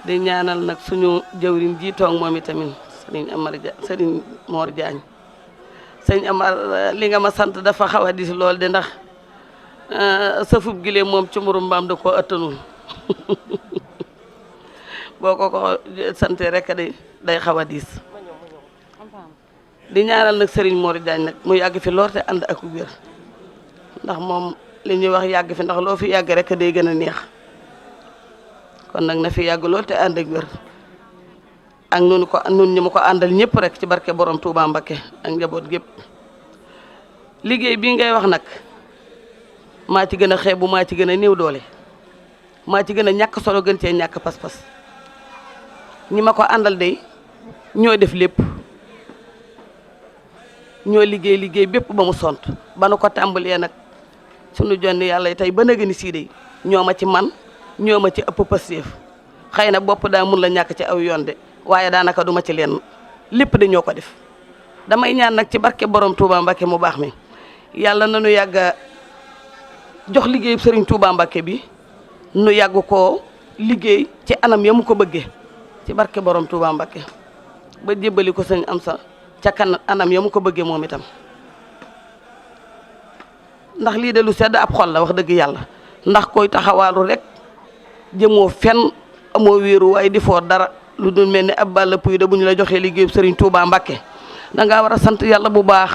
di ñaanal nag suñu jëwriñ ji toog moom itamit Sëriñ Mor Diagne sëñ Amar li nga ma sant dafa xaw a dis lool de ndax sëfub gile moom ci murum mbaam da koo ëttanul boo ko sante rek day xaw a diis di ñaanal nag Serigne Mor Diagne nag mu yàgg fi lool te ànd ak wér ndax moom li ñuy wax yàgg fi ndax loo fi yàgg rek day gën a neex kon nag na fi yàgg lool te ànd ak wér ak nun ñi ma ko àndal ñëpp rek ci barke borom Touba Mbakke ak njaboot gépp liggéey bii ngay wax nag maa ci gën a xeebu maa ci gën a néew doole maa ci gën a ñàkk solo gën cee ñàkk pas-pas ñi ma ko àndal day ñoo def lépp ñoo liggéey bépp ba mu sont ba nu ko tàmbalee nag sunu jonni yàlla tey ba nëgëni sii day ñoo ma ci man ñoo ma ci ëpp pastéef xëy na bopp daa mun la ñàkk ci aw yoon de waaye daanaka duma ci leen lépp de ñoo ko def damay ñaan nag ci barke borom Touba Mbakke mu baax mi yàlla na nu yàgg jox liggéey Serigne Touba Mbakke bi nu yàgg koo liggéey ci anam ya mu ko bëggee ci barke borom Touba Mbakke ba jébbali ko sëñ am sa ca kan anam ya mu ko bëggee moom itam ndax lii de lu sedd ab xol la wax dëgg yàlla ndax koy taxawaalu rek jëmoo fenn amoo wéeru waaye di foo dara lu dul mel ni ab balla puy de bu ñu la joxee liggéey Serigne Touba Mbakke dangaa war a sant yàlla bu baax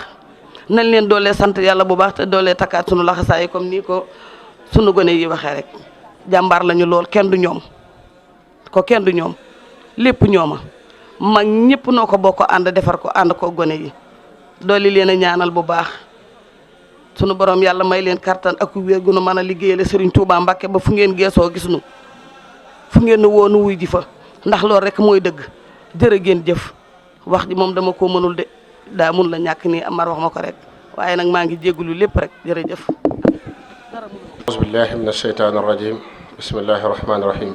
nañ leen doolee sant yàlla bu baax te doolee takkaat sunu laxasaay comme nii ko sunu gone yi waxee rek jàmbaar lañu lool kenn du ñoom kenn du ñoom lépp ñooma mag ñëpp noo ko bokk ànd defar ko ànd ko gone yi dooli leen a ñaanal bu baax sunu borom yàlla may leen kartan ak wér gu nu mën a liggéeyale Serigne Touba Mbakke ba fu ngeen geesoo gis nu fu ngeen nu woo nu wuy ji fa ndax loolu rek mooy dëgg jërë ngeen jëf wax ji moom dama ko mënul de daa mun la ñàkk nii Amar wax ma ko rek waaye nag maa ngi jégalu lépp rek jërëjëf. auzu billahi min asheytaani rajim bismillahi rahmaani rahim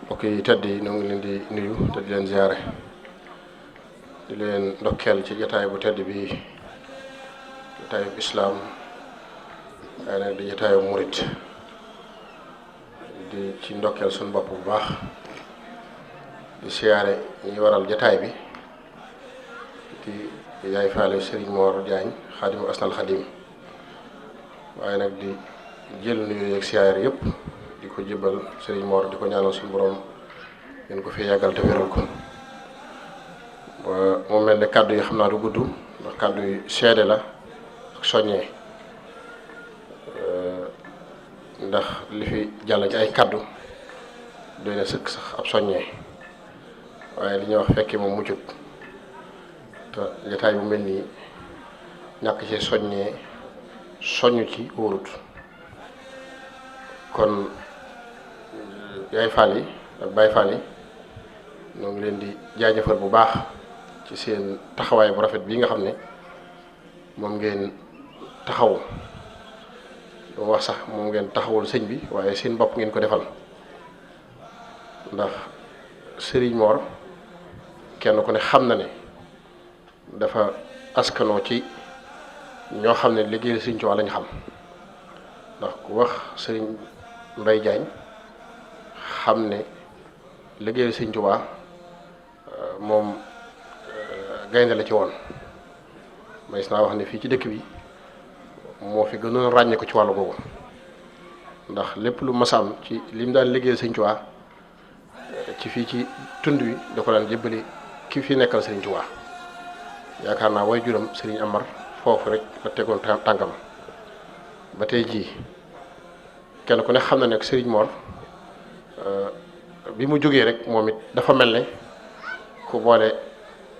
mbokk yi tedd yi ñoo ngi leen di nuyu te di leen ziare di leen ndokkeel ci jotaay bu tedd bi jotaayu islaam waaye nag di jotaayu murit di ci ndokkeel suñu bopp bu baax di siyaare ñi waral jotaay bi di yaay faale Serigne Mor Diagne xaadimu asnal xadim waaye nag di jël nuyu yeeg siyaare yëpp di ko jëbal Serigne Mor di ko ñaanal suñu borom ngeen ko fi yàggal te wéral ko mu mel ne kàddu yi xam naa du gudd ndax kàddu yi seede la ak soññee ndax li fi jàll ci ay kàddu doy na sëkk sax ab soññee waaye li ñuy wax fekkee moom muccut te jotaay bu mel nii ñàkk ci soññee soññ ci wóorut kon yaay faal yi ak baay faal yi ñoo ngi leen di jaajëfal bu baax ci seen taxawaay bu rafet bii nga xam ne moom ngeen taxaw lu wax sax moom ngeen taxawul sëñ bi waaye seen bopp ngeen ko defal ndax Serigne Mor kenn ku ne xam na ne dafa askanoo ci ñoo xam ne liggéeyal Serigne Touba lañ xam ndax ku wax Serigne Mbaye Diagne xam ne liggéeyal Serigne Touba moom gaynde la ci woon may naa wax ne fii ci dëkk bi moo fi gënoon ràññee ko ci wàllu googu ndax lépp lu masam ci lim daan liggéeyal Serigne Touba ci fii ci tund wi da ko daan jébbali ki fi nekkal Serigne Touba yaakaar naa way juram Serigne Amar foofu rek la tegoon tànkam ba tey jii kenn ku ne xam na ne Serigne Mor bi mu jógee rek moom it dafa mel ne ku boole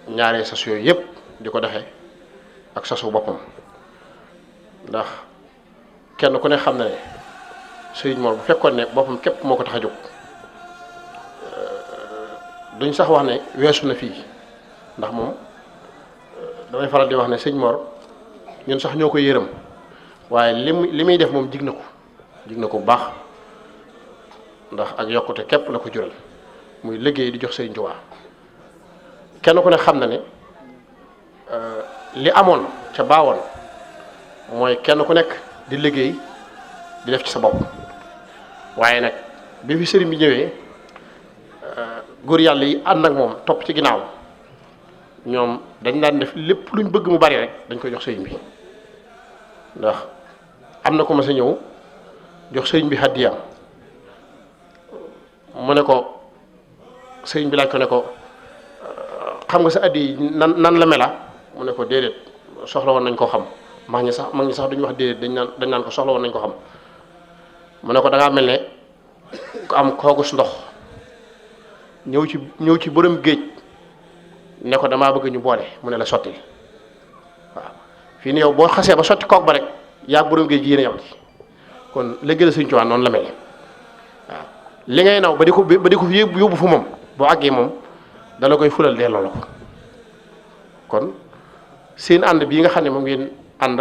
ñaari sas yooyu yëpp di ko doxee ak sasu boppam ndax kenn ku ne xam na ne Serigne Mor bu fekkoon ne boppam képp moo ko tax a jóg duñ sax wax ne weesu na fii ndax moom damay faral di wax ne sëñ Mor ñun sax ñoo ko yërëm waaye li muy def moom jig na ko bu baax ndax ak yokkute képp la ko jural muy liggéey di jox Serigne Touba kenn ku ne xam na ne li amoon ca baawoon mooy kenn ku nekk di liggéey di def ci sa bopp waaye nag bi fi sëriñ bi ñëwee góor yàlla yi ànd ak moom topp ci ginnaaw ñoom dañ daan def lépp luñ bëgg mu bari rek dañ koy jox sëriñ bi ndax am na ko ma sa ñëw jox sëriñ bi hàddiyam mu ne ko sëriñ bi laaj ko ne ko xam nga sa addi nan la mela mu ne ko déedéet soxla woon nañ ko xam mag ñi sax duñu wax déedéet dañ naan ko soxla woon nañ ko xam mu ne ko da ngaa mel ne ku am koogus ndox ñëw ci borom géej ne ko damaa bëgg ñu boole mu ne la sotti waaw fii ni yow boo xasee ba sotti kook ba rek yaa borom géej gi yéen a yam ci kon liggéeyal Sëriñ Tuubaa noonu la mel waaw li ngay naw ba di ko yóbbu fu moom boo àggee moom dala koy fulal delloo la ko kon seen ànd bii nga xam ne moom ngeen ànd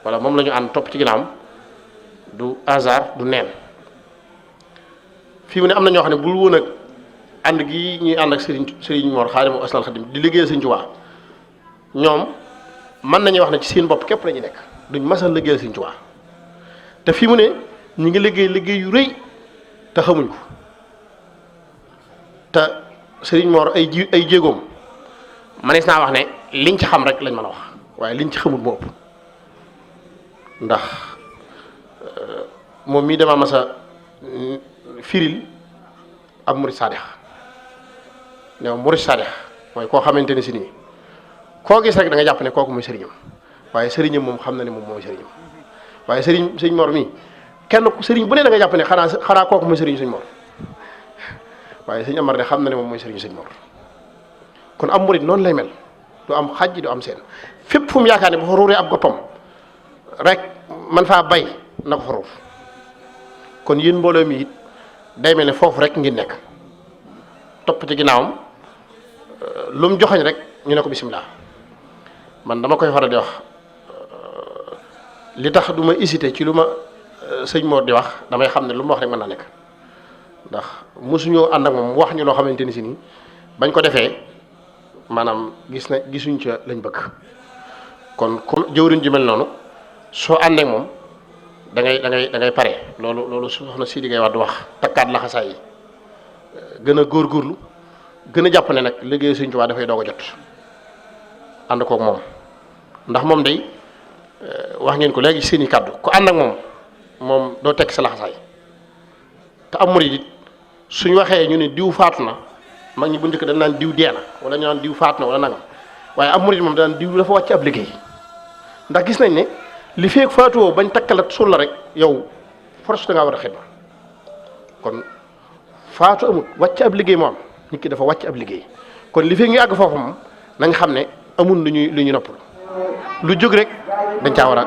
wala moom la ñu ànd topp ci ginnaawam du hasard du neen fii mu ne am na ñoo xam ne bul woon ak ànd gi ñuy ànd ak Serigne Mor Xaadimu Asnal Xadim di liggéeyal Sëriñ Tuubaa ñoom mën nañuy wax ne ci seen bopp képp la ñu nekk duñ masal liggéeyal Sëriñ Tuubaa te fii mu ne ñu ngi liggéey yu rëy te xamuñ ko te Serigne Mor ay jéegoom manees naa wax ne liñ ci xam rek lañ mën a wax waaye liñ ci xamul moo ëpp ndax moom mii dama masa firil ab murid saadix ne murid saadix mooy koo xamante ne si nii koo gis rek da nga jàpp ne kooku mooy sëriñam waaye sëriñam moom xam na ne moom mooy sëriñam waaye sëriñ Mor mii kenn sëriñ bu ne da nga jàpp ne xanaa kooku mooy sëriñu sëñ Mor waaye sëñ Amar de xam na ne moom mooy sëriñu sëñ Mor kon am murid noonu lay mel du am xaj du am seen fépp fu mu yaakaar ne bu fa ruuree ab goppam rek man faa bay na ko fa ruur kon yéen mbooloo mi it day mel ne foofu rek ngeen nekk topp ci ginnaawam lu mu joxoñ rek ñu ne ko bisimilah man dama koy faral di wax li tax du ma hésité ci lu ma sëñ Mor di wax damay xam ne lu ma wax rek mën naa nekk ndax mosuñoo ànd ak moom wax ñu loo xamante ni si nii bañ ko defee maanaam gisuñ ca lañ bëgg kon jëwriñ ji mel noonu soo ànd ak moom da ngay pare loolu soxna Sidi Gaye wax du wax takkaat laxasaay yi gën a góorgóorlu gën a jàpp ne nag liggéey Sëriñ Tuubaa dafay doog a jot ànd kook moom ndax moom day wax ngeen ko léegi seeni kàddu ku ànd ak moom doo tekk sa laxasaay te am murid it suñ waxee ñu ne diw faatu na mag ñi bu njëkk dañ naan diw dee na wala ñu naan diw faatu na wala nangam waaye am murid moom daan diw dafa wàcc ab liggéey ndax gis nañ ne li feek faatuwoo bañ takkalat sul la rek yow force da ngaa war a xidma kon faatu amut wàcc ab liggéey moo am nit ki dafa wàcc ab liggéey kon li feek ñu àgg foofu moom na nga xam ne amul lu ñuy noppal lu jóg rek dañ caa war a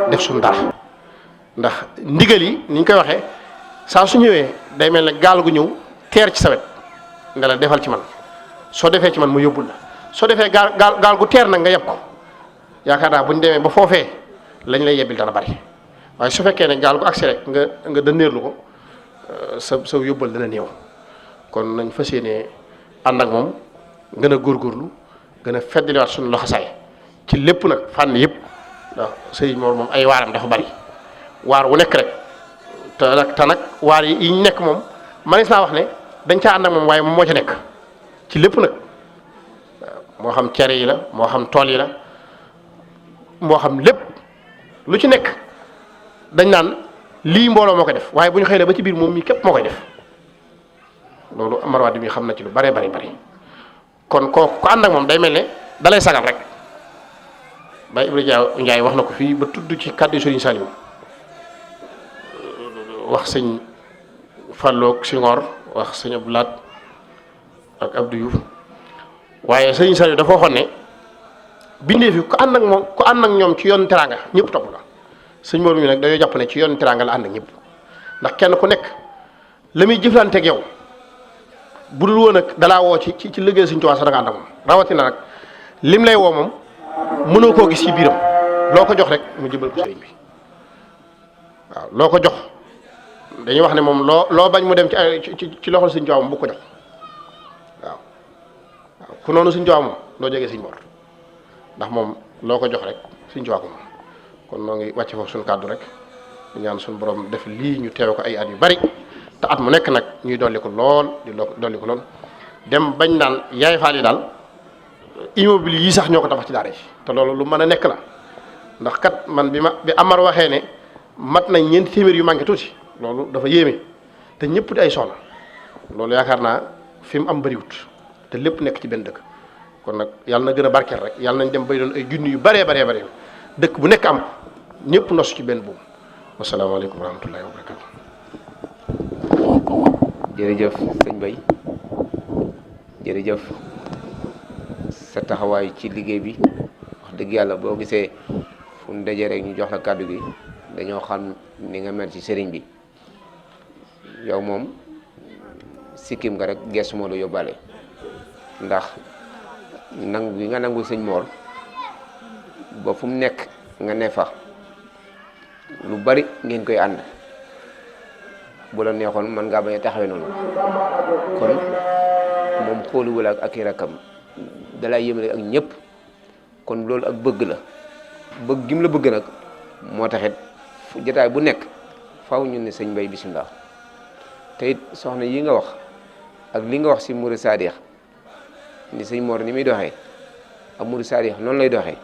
def suñu dara ndax ndigal yi ni ñu koy waxee saa su ñëwee day mel ne gaal gu ñëw teer ci sa wet nga la defal ci man soo defee ci man mu yóbbul la soo defee gaal gu teer nag nga yeb ko yaakaar naa bu ñu demee ba foofee lañ lay yebbil dana bari waaye su fekkee ne gaal gu agsi rek nga dënneerlu ko sa yóbbal dana néew kon nañ fas yéenee ànd ak moom gën a góorgóorlu gën a feddaliwaat suñu loxosaay ci lépp nag fànn yëpp ndax sëriñ moom ay waaram dafa bari waar wu nekk rek te nag waar yi ñu nekk moom manees naa wax ne dañ caa ànd ak moom waaye moom moo ca nekk ci lépp nag moo xam cere yi la moo xam tool yi la moo xam lépp lu ci nekk dañ naan lii mbooloo moo koy def waaye bu ñu xëy ba ci biir moom mii képp moo koy def loolu Amar Wade mi xam na ci lu bare bari kon ko ànd ak moom day mel ne dalay sagal rek Baye Ibrahima Ndiaye wax na ko fii ba tudd ci kàddu Serigne Saliou wax sëñ Fallou ak Senghor wax sëñ Abdou Lahat ak Abdou Diouf waaye Serigne Saliou dafa waxoon ne bindee fi ku ànd ak moom ku ànd ak ñoom ci yoon teraanga ñëpp topp la sëñ Mor mi nag dañoo jàpp ne ci yoon teraanga la ànd ak ñëpp ndax kenn ku nekk la muy jëflanteeg yow bu dul woon nag dalaa woo ci liggéey Sëñ Tuubaa sax da nga ànd ak moom rawatina nag lim lay woo moom mënoo koo gis ci biiram loo ko jox rek mu jëbal ko sëriñ bi waaw loo ko jox dañuy wax ne moom loo bañ mu dem ci loxol Sëñ Tuubaa moom bu ko jox waaw ku noonu Sëñ Tuubaa moom doo jege Sëñ Mor ndax moom loo ko jox rek Sëñ Tuubaa ko moom kon noo ngi wàcce foofu suñu kàddu rek ñu ñaan suñu borom def lii ñu teewe ko ay at yu bari te at mu nekk nag ñuy dolli ko lool di dolli ko lool dem bañ naan yaay faal yi daal immeuble yi sax ñoo ko tabax ci daara ji te loolu lu mën a nekk la ndax kat man bi Amar waxee ne mat nañ ñeenti téeméer yu manqué tuuti loolu dafa yéeme te ñëpp di ay soxna loolu yaakaar naa fi mu am bëriwut te lépp nekk ci benn dëkk kon nag yàlla na gën a barkeel rek yàlla nañ dem bay doon ay junni yu baree dëkk bu nekk am ñëpp nos ci benn buum wasalaamaaleykum wa rahmatullahi wa barakatu jërëjëf sëñ Bay jërëjëf sa taxawaay ci liggéey bi wax dëgg yàlla boo gisee fu mu dajee rek ñu jox la kàddu gi dañoo xam ni nga mel ci sëriñ bi yow moom sikkim nga rek gestu moo la yóbbaale ndax nangu gi nga nangu sëñ Mor ba fu mu nekk nga ne fa lu bari ngeen koy ànd bu la neexoon mën ngaa bañ a taxawee noonu kon moom xooluwul ak i rakkam dalay yëmale ak ñëpp kon loolu ak bëgg la bëgg gim la bëgg nag moo taxit jotaay bu nekk faw ñun ne sëñ Mbaye bisimilah te it soxna yi nga wax ak li nga wax si Mouride Sadikh ni sëñ Mor ni muy doxee ak Mouride Sadikh noonu lay doxee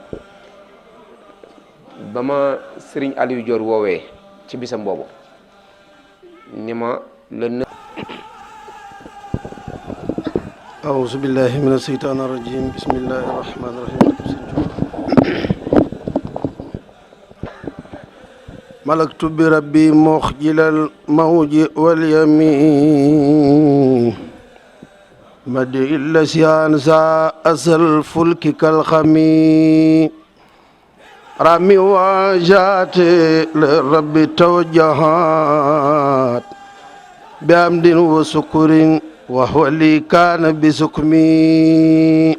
ba ma sëriñ Aliou Dior woowee ci bisam boobu ni ma la أعوذ بالله من الشيطان الرجيم بسم الله الرحمن الرحيم ملكت بربي مخجل الموج واليمين مدعي اللسيان سا أسل الفلك كالخمي رامي واجات للرب توجهات بحمد وسكر وهو لي كان بسكمي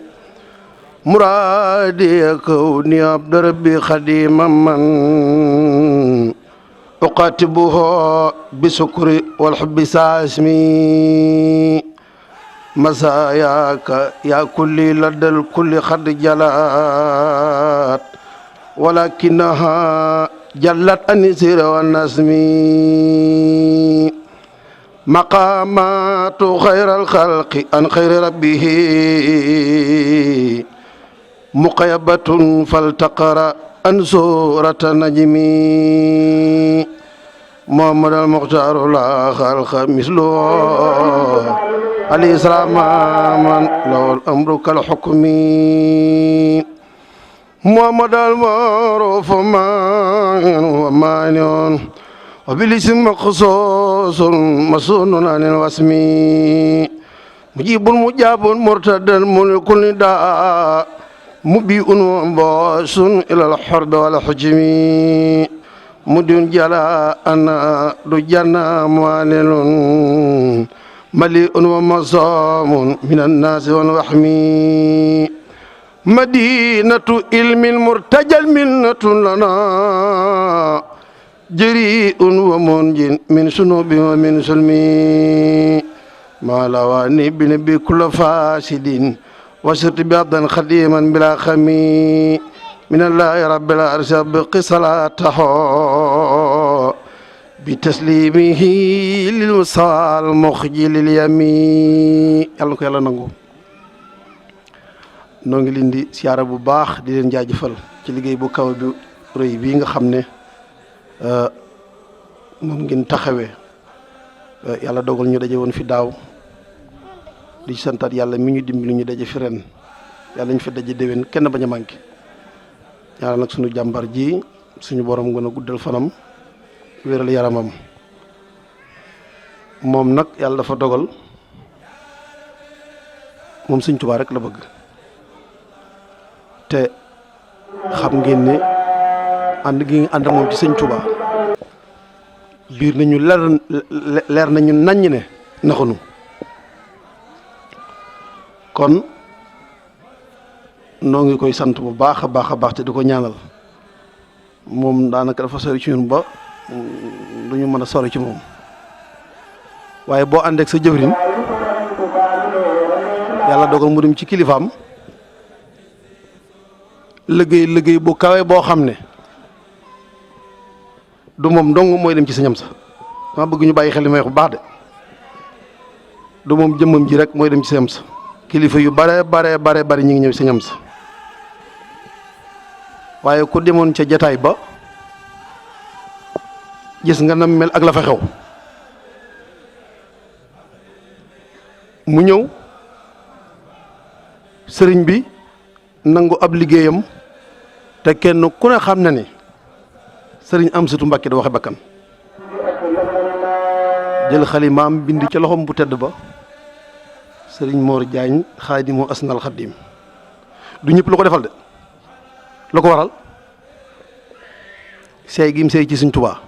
مرادي كوني عبد ربي خديما من أقاتبه بسكر والحب ساسمي مساياك يا كل لدى الكل خد جلات ولكنها جلت النسير والنسمي مقامات خير الخلق عن خير ربه مقيبة فالتقرأ عن سورة نجمي محمد المختار لا خلق مثله عليه السلام من له الأمر كالحكم محمد المعروف ومانع وبالاسم مخصوص مسؤول عن الوسم مجيب مجاب مرتد من كل داء مبيء وباس الى الحرب والحجم مدين جلاء انا رجنا معلل مليء ومصام من الناس والوحم مدينة علم مرتجى منة لنا جريء ومنج من سنوب ومن سلمي ما لواني بنبي كل فاسد وسرت بيضا خديما بلا خمي من الله رب العرش بقي صلاته بتسليمه للوصال مخجل اليمين يلا ko yàlla nangu noo ngi leen di siyaara bu baax di leen jaajëfal ci liggéey bu kaw bi rëy bii nga xam ne moom ngeen taxawee yàlla dogal ñu daje woon fi daaw di santaat yàlla mi ñu dimbali ñu daje fi ren yàlla ñu fi daje déwén kenn bañ a manqué yàlla nag suñu jàmbar ji suñu borom gën a guddal fanam wéral yaramam moom nag yàlla dafa dogal moom Sëñ Tuubaa rek la bëgg te xam ngeen ne ànd gi ànd moom ci Sëñ Tuubaa biir nañu leer nañu naññ ne naxunu kon noo ngi koy sant bu baax a baax te di ko ñaanal moom daanaka dafa sori ci ñun ba du ñu mën a sori ci moom waaye boo ànd ak sa jëwriñ yàlla dogal mu dem ci kilifaam liggéey bu kawe boo xam ne du moom dong mooy dem ci sañam sa dama bëgg ñu bàyyi xel li may wax bu baax de du moom jëmmam ji rek mooy dem ci sañam sa kilifa yu bare ñu ngi ñëw ci sañam sa waaye ku demoon ca jataay ba gis nga nam mel ak la fa xew mu ñëw sëriñ bi nangu ab liggéeyam te kenn ku ne xam na ni sëriñ Amsatu Mbàkke da waxe bakkan jël xalimaam bind ca loxoom bu tedd ba sëriñ Mor Diagne xaadimu asnal xaddim du ñëpp la ko defal de la ko waral seey gim seey ci sëñ Tuubaa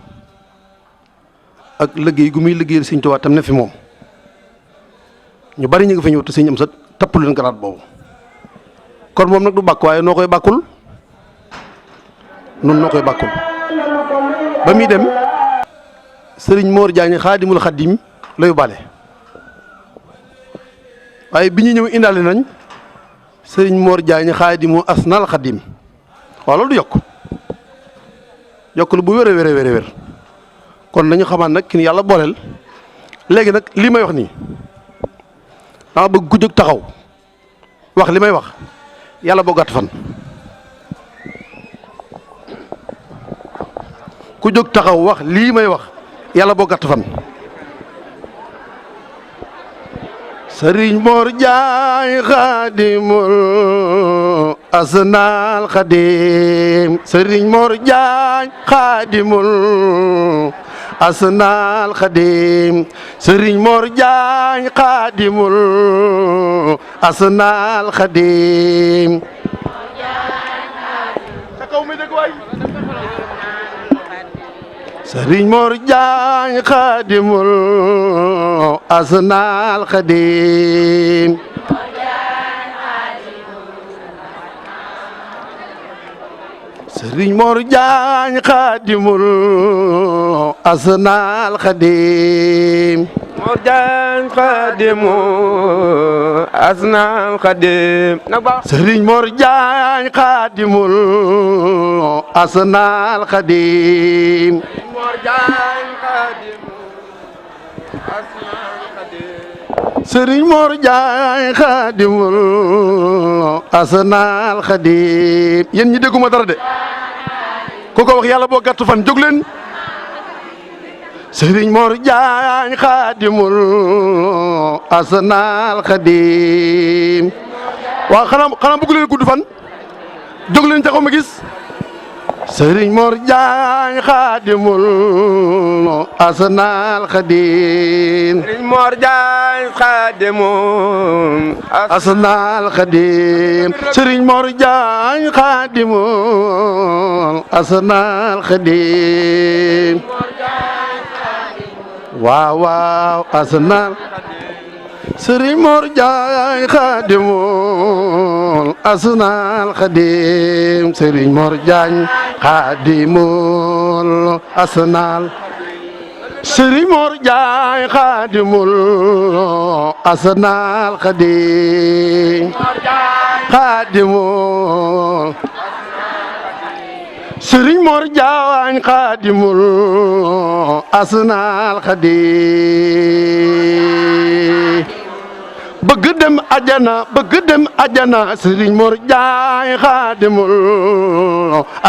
ak liggéey gu muy liggéeyal sëñ Tuubaa tam ne fi moom ñu bari ñu ngi fa ñëw te sëñ am sa tappul leen garaat boobu kon moom nag du bàkk waaye noo koy bàkkul noonu noo koy bàkkul ba muy dem sëriñ Mor Diagne xaadimul xaddim la yóbbaale waaye bi ñu ñëw indaale nañ sëriñ Mor Diagne xaadimu asnal xaddim waaw loolu du yokk lu bu wér a wér kon nañu xamaat nag ki ni yàlla booleel léegi nag lii may wax nii dama bëgg ku jóg taxaw wax li may wax yàlla boo gàtt fan ku jóg taxaw wax lii may wax yàlla boo gàtt fan sëriñ Mor Diagne xaadimul asnal xadim sëriñ Mor Diagne xaadimul asnal xadim sëriñ Mor Diagne xaadimul asnal xadim sëriñ Mor Diagne xaadimul asnal xadim sëriñ Mor Diagne xaadimul asnal xadim Mor Diagne xaadimul asnal xadim sëriñ Mor Diagne xaadimul asnal xadim Mor Diagne xaadimul asnal xadim sëriñ Mor Diagne xaadimul asnal xadim yéen ñi dégguma dara de ku ko wax yàlla boo gàtt fan jóg leen sëriñ Mor Diagne xaadimul asnal xadim waaw xanaa bëgg leen gudd fan jóg leen taxaw ma gis sëriñ Mor Diagne xaadimul asnal xadim sëriñ Mor Diagne xaadimul asnal xadim sëriñ Mor Diagne xaadimul asnal xadim waaw asnal sëriñ Mor Diagne xaadimul asnal xadim sëriñ Mor Diagne xaadimul asnal sëriñ Mor Diagne xaadimul asnal xadim xaadimul sëriñ Mor Diagne xaadimul asnal xadim bëgg dem ajana sëriñ Mor Diagne xaadimul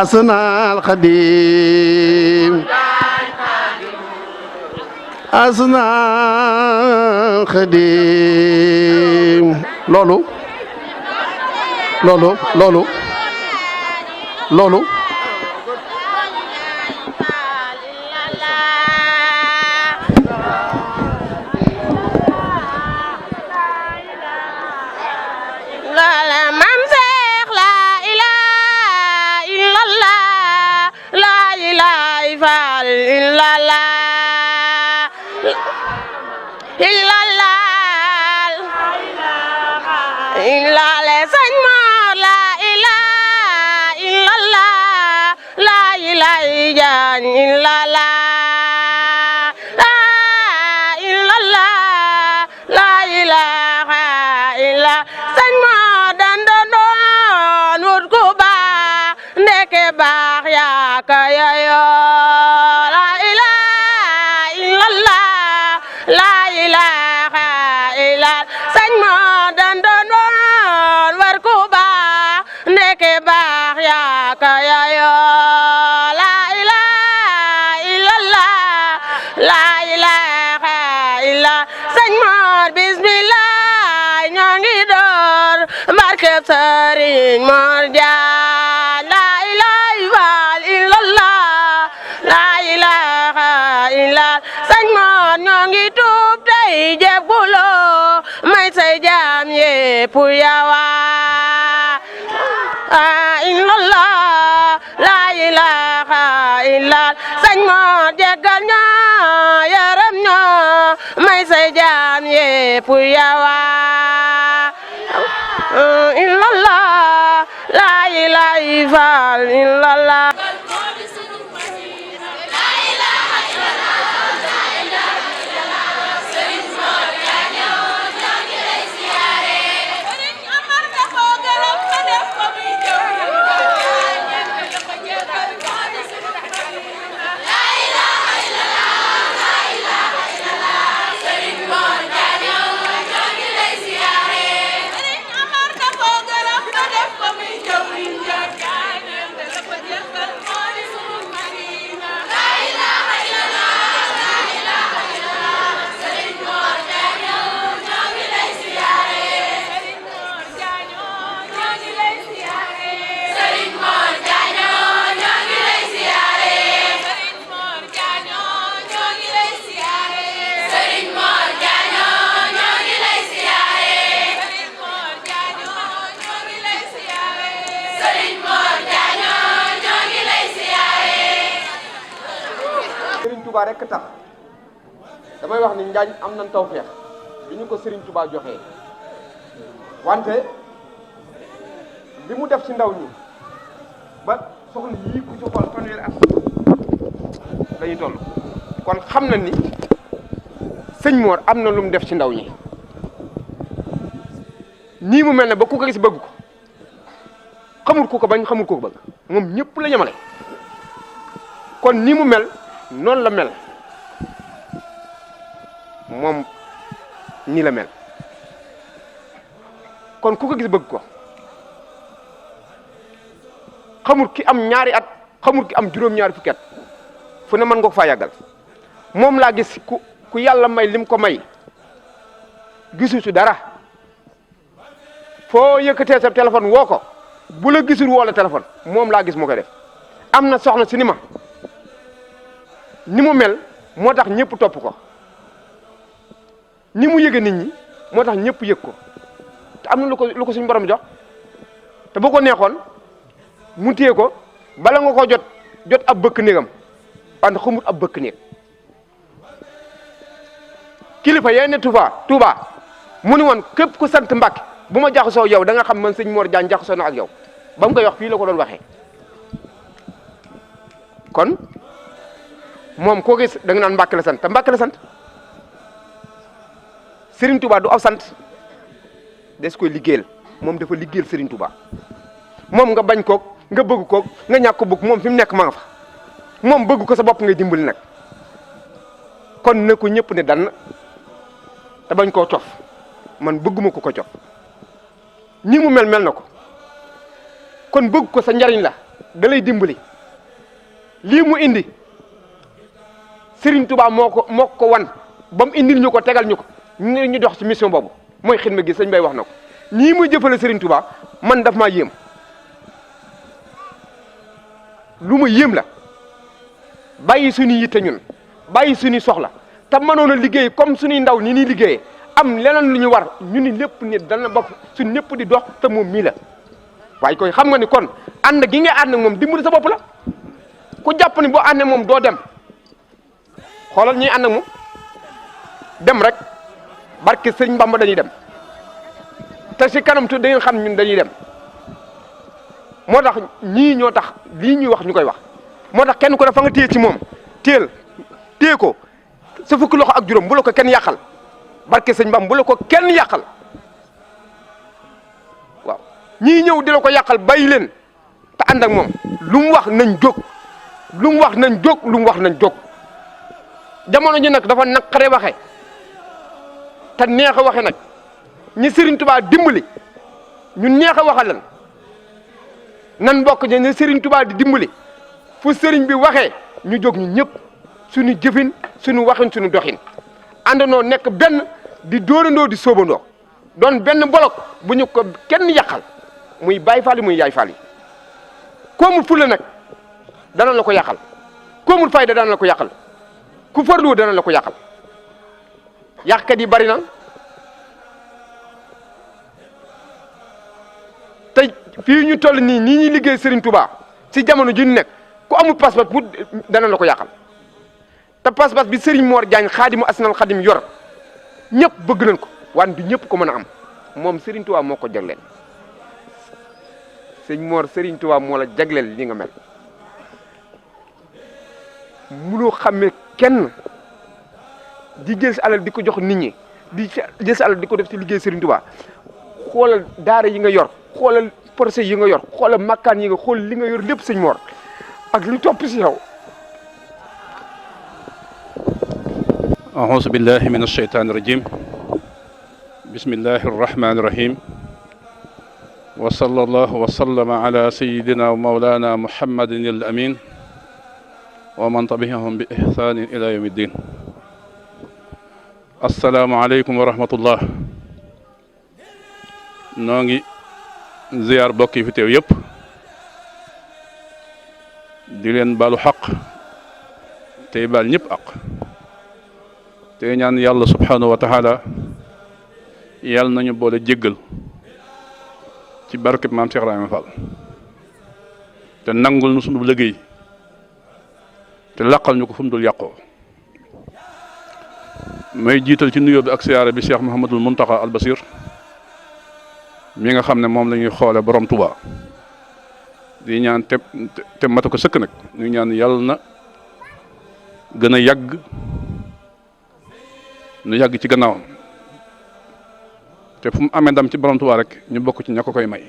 asnal xadim asnal xadim loolu Sëriñ Mor Diagne la ilaha illallah la ilaha illallah sëñ Mor ñoo ngi tuub tey jébbuloo may say yépp yawa illallah la ilaha illa sëñ Mor jéggal ñoo yaram ñoo may say jaam yépp yawa illallah la ilaha illallah Touba rek tax damay wax ni Njaañ am nañ tawfeex bi ñu ko Serigne Touba joxee wante li mu def ci ndaw ñi ba soxna yii ku ci xool fanweeri at dañuy toll kon xam na ni sëñ Mor am na lu mu def ci ndaw ñi nii mu mel ne ba ku ko gis bëgg ko xamul ku ko bañ xamul ku ko bëgg moom ñëpp la ñamale kon nii mu mel noonu la mel moom nii la mel kon ku ko gis bëgg ko xamul ki am ñaari at xamul ki am juróom-ñaari fukki at fu ne mën nga ko faa yàggal moom laa gis ku yàlla may lim ko may gisu ci dara foo yëkkatee sa téléphone woo ko bu la gisul woo la téléphone moom laa gis moo koy def am na soxna si ni mu mel moo tax ñëpp topp ko ni mu yëge nit ñi moo tax ñëpp yëg ko te am na lu ko suñu borom jox te boo ko neexoon mu téye ko bala nga ko jot ab bëkk néegam wante xamut ab bëkk néeg kilifa yee ne Touba mu ni woon képp ku sant Mbàkke bu ma jaxasoo yow da nga xam man sëñ Mor Diagne jaxasoo na ak yow ba mu koy wax fii la ko doon waxee kon moom koo gis da nga naan Mbàkke la sant te Mbàkke la sant Serigne Touba du aw sant des koy liggéeyal moom dafa liggéeyal Serigne Touba moom nga bañ koog nga bëgg koog nga ñàkk ko bëgg moom fi mu nekk ma nga fa moom bëgg ko sa bopp ngay dimbali nag kon ne ko ñëpp ne dan te bañ koo cof man bëgguma ko cof ni mu mel na ko kon bëgg ko sa njariñ la da lay dimbali lii mu indi Serigne Touba moo ko wan ba mu indil ñu ko tegal ñu ko ñu dox ci mission boobu mooy xidma gi sëñ Bay wax na ko nii muy jëfale Serigne Touba man daf maa yéem lu ma yéem la bàyyi suñu yitte ñun bàyyi suñu soxla te mënoon a liggéey comme suñuy ndaw ni ñuy liggéeyee am leneen lu ñu war ñu ni lépp nit dana bokk suñ ñëpp di dox te moom mii la waaye koy xam nga ni kon ànd gi nga ànd ak moom dimbali sa bopp la ku jàpp ni boo àndee moom doo dem xoolal ñuy ànd ak moom dem rek barke sëñ Bamba dañuy dem te si kanam tu da ngeen xam ñun dañuy dem moo tax ñii ñoo tax lii ñuy wax ñu koy wax moo tax kenn ku ne fa nga téye ci moom téye ko sa fukki loxo ak juróom bu la ko kenn yàqal barke sëñ Bamba bu la ko kenn yàqal waaw ñii ñëw di la ko yàqal bàyyi leen te ànd ak moom lu mu wax nañ jóg lu mu wax nañ jóg lu mu wax nañ jóg jamono ji nag dafa naqare waxe te neex a waxe nag ñi Serigne Touba dimbali ñu neex a waxe lan nan bokk ñi Serigne Touba di dimbali fu Serigne bi waxee ñu jóg ñu ñëpp suñu jëfin suñu waxin suñu doxin àndandoo nekk benn di dóorandoo di sóobandoo doon benn bolok bu ñu ko kenn yàqal muy Baay Faal muy Yaay Faal yi koomul fulla nag dana la ko yàqal koomul fayda dana la ko yàqal ku farlu dana la ko yàqal yàqkat yi bari na fii ñu toll nii ñuy liggéey Serigne Touba ci jamono ji ñu nekk ku amul pas-pas bu dana la ko yàqal te pas-pas bi Serigne Mor Diagne xaadimu asnal xadim yor ñëpp bëgg nañ ko waan bi ñëpp ko mën a am moom Serigne Touba moo ko jagleel sëñ Mor Serigne Touba moo la jagleel li nga mel munoo xamee kenn di jël sa alal di ko jox nit ñi di jël sa alal di ko def ci liggéey Serigne Touba xoolal daara yi nga yor xoolal projet yi nga yor xoolal makkaan yi nga xool li nga yor lépp sëñ Mor ak li topp si yow. أعوذ بالله من الشيطان الرجيم بسم الله الرحمن الرحيم وصلى الله وسلم على سيدنا ومولانا محمد الأمين ومن تبعهم بإحسان إلى يوم الدين السلام عليكم ورحمة الله نونغي زيار بوكي في تيو يب di leen baalu xaq tey baal ñëpp aq te ñaan yàlla subhanahu wa taala yàlla nañu boole jéggal ci barkeb maam Cheikh Ibrahima Fall te nangul nu sunu liggéey te laqal ñu ko fu mu dul yàqoo may jiital ci nuyoo bi ak siyaare bi Cheikh Mouhamadul Muntaqa al Basir mi nga xam ne moom la ñuy xoole borom Touba di ñaan te mata ko sëkk nag ñu ñaan yàlla na gën a yàgg nu yàgg ci gannaawam te fu mu amee ndam ci borom Tuubaa rek ñu bokk ci ña ko koy may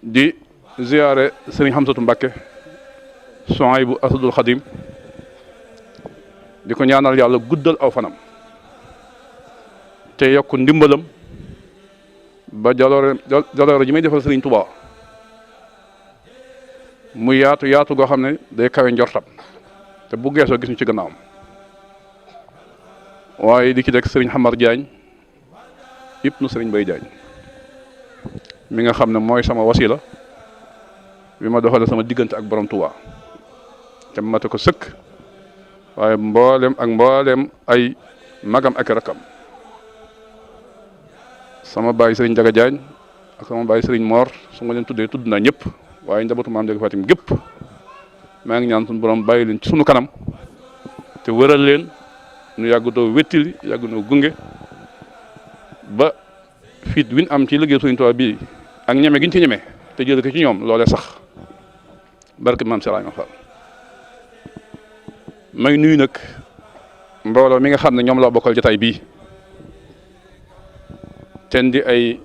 di ziyaare sëriñ Xamsatu Mbàkke Suhaybu Asadul Xadim di ko ñaanal yàlla guddal aw fanam te yokk ndimbalam ba jaloore ji may defal Sëriñ Tuubaa mu yaatu goo xam ne day kawe njortam te bu geesoo gis ñu ci gannaawam waaye di ci dekk Sëriñ Xamar Jaañ ibnu Sëriñ Bay Jaañ mi nga xam ne mooy sama wasila bi ma doxale sama diggante ak borom Tuubaa te mate ko sëkk waaye mboolem ay magam ak rakam sama baay Sëriñ Jaga Jaañ ak sama baay Sëriñ Moor su ma leen tuddee tudd naa ñëpp waaye njabootu maam Jaga Fatim gépp maa ngi ñaan suñu borom bàyyi leen ci sunu kanam te wëral leen nu yàgg doo wettili yàgg noo gunge ba fiit win am ci liggéey Sëriñ Tuubaa bii ak ñeme giñ ci ñeme te jël ko ci ñoom loolee sax barke maam Cheikh Ibrahima Fall may nuyu nag mbooloo mi nga xam ne ñoom laa bokkal jotaay bii ten di ay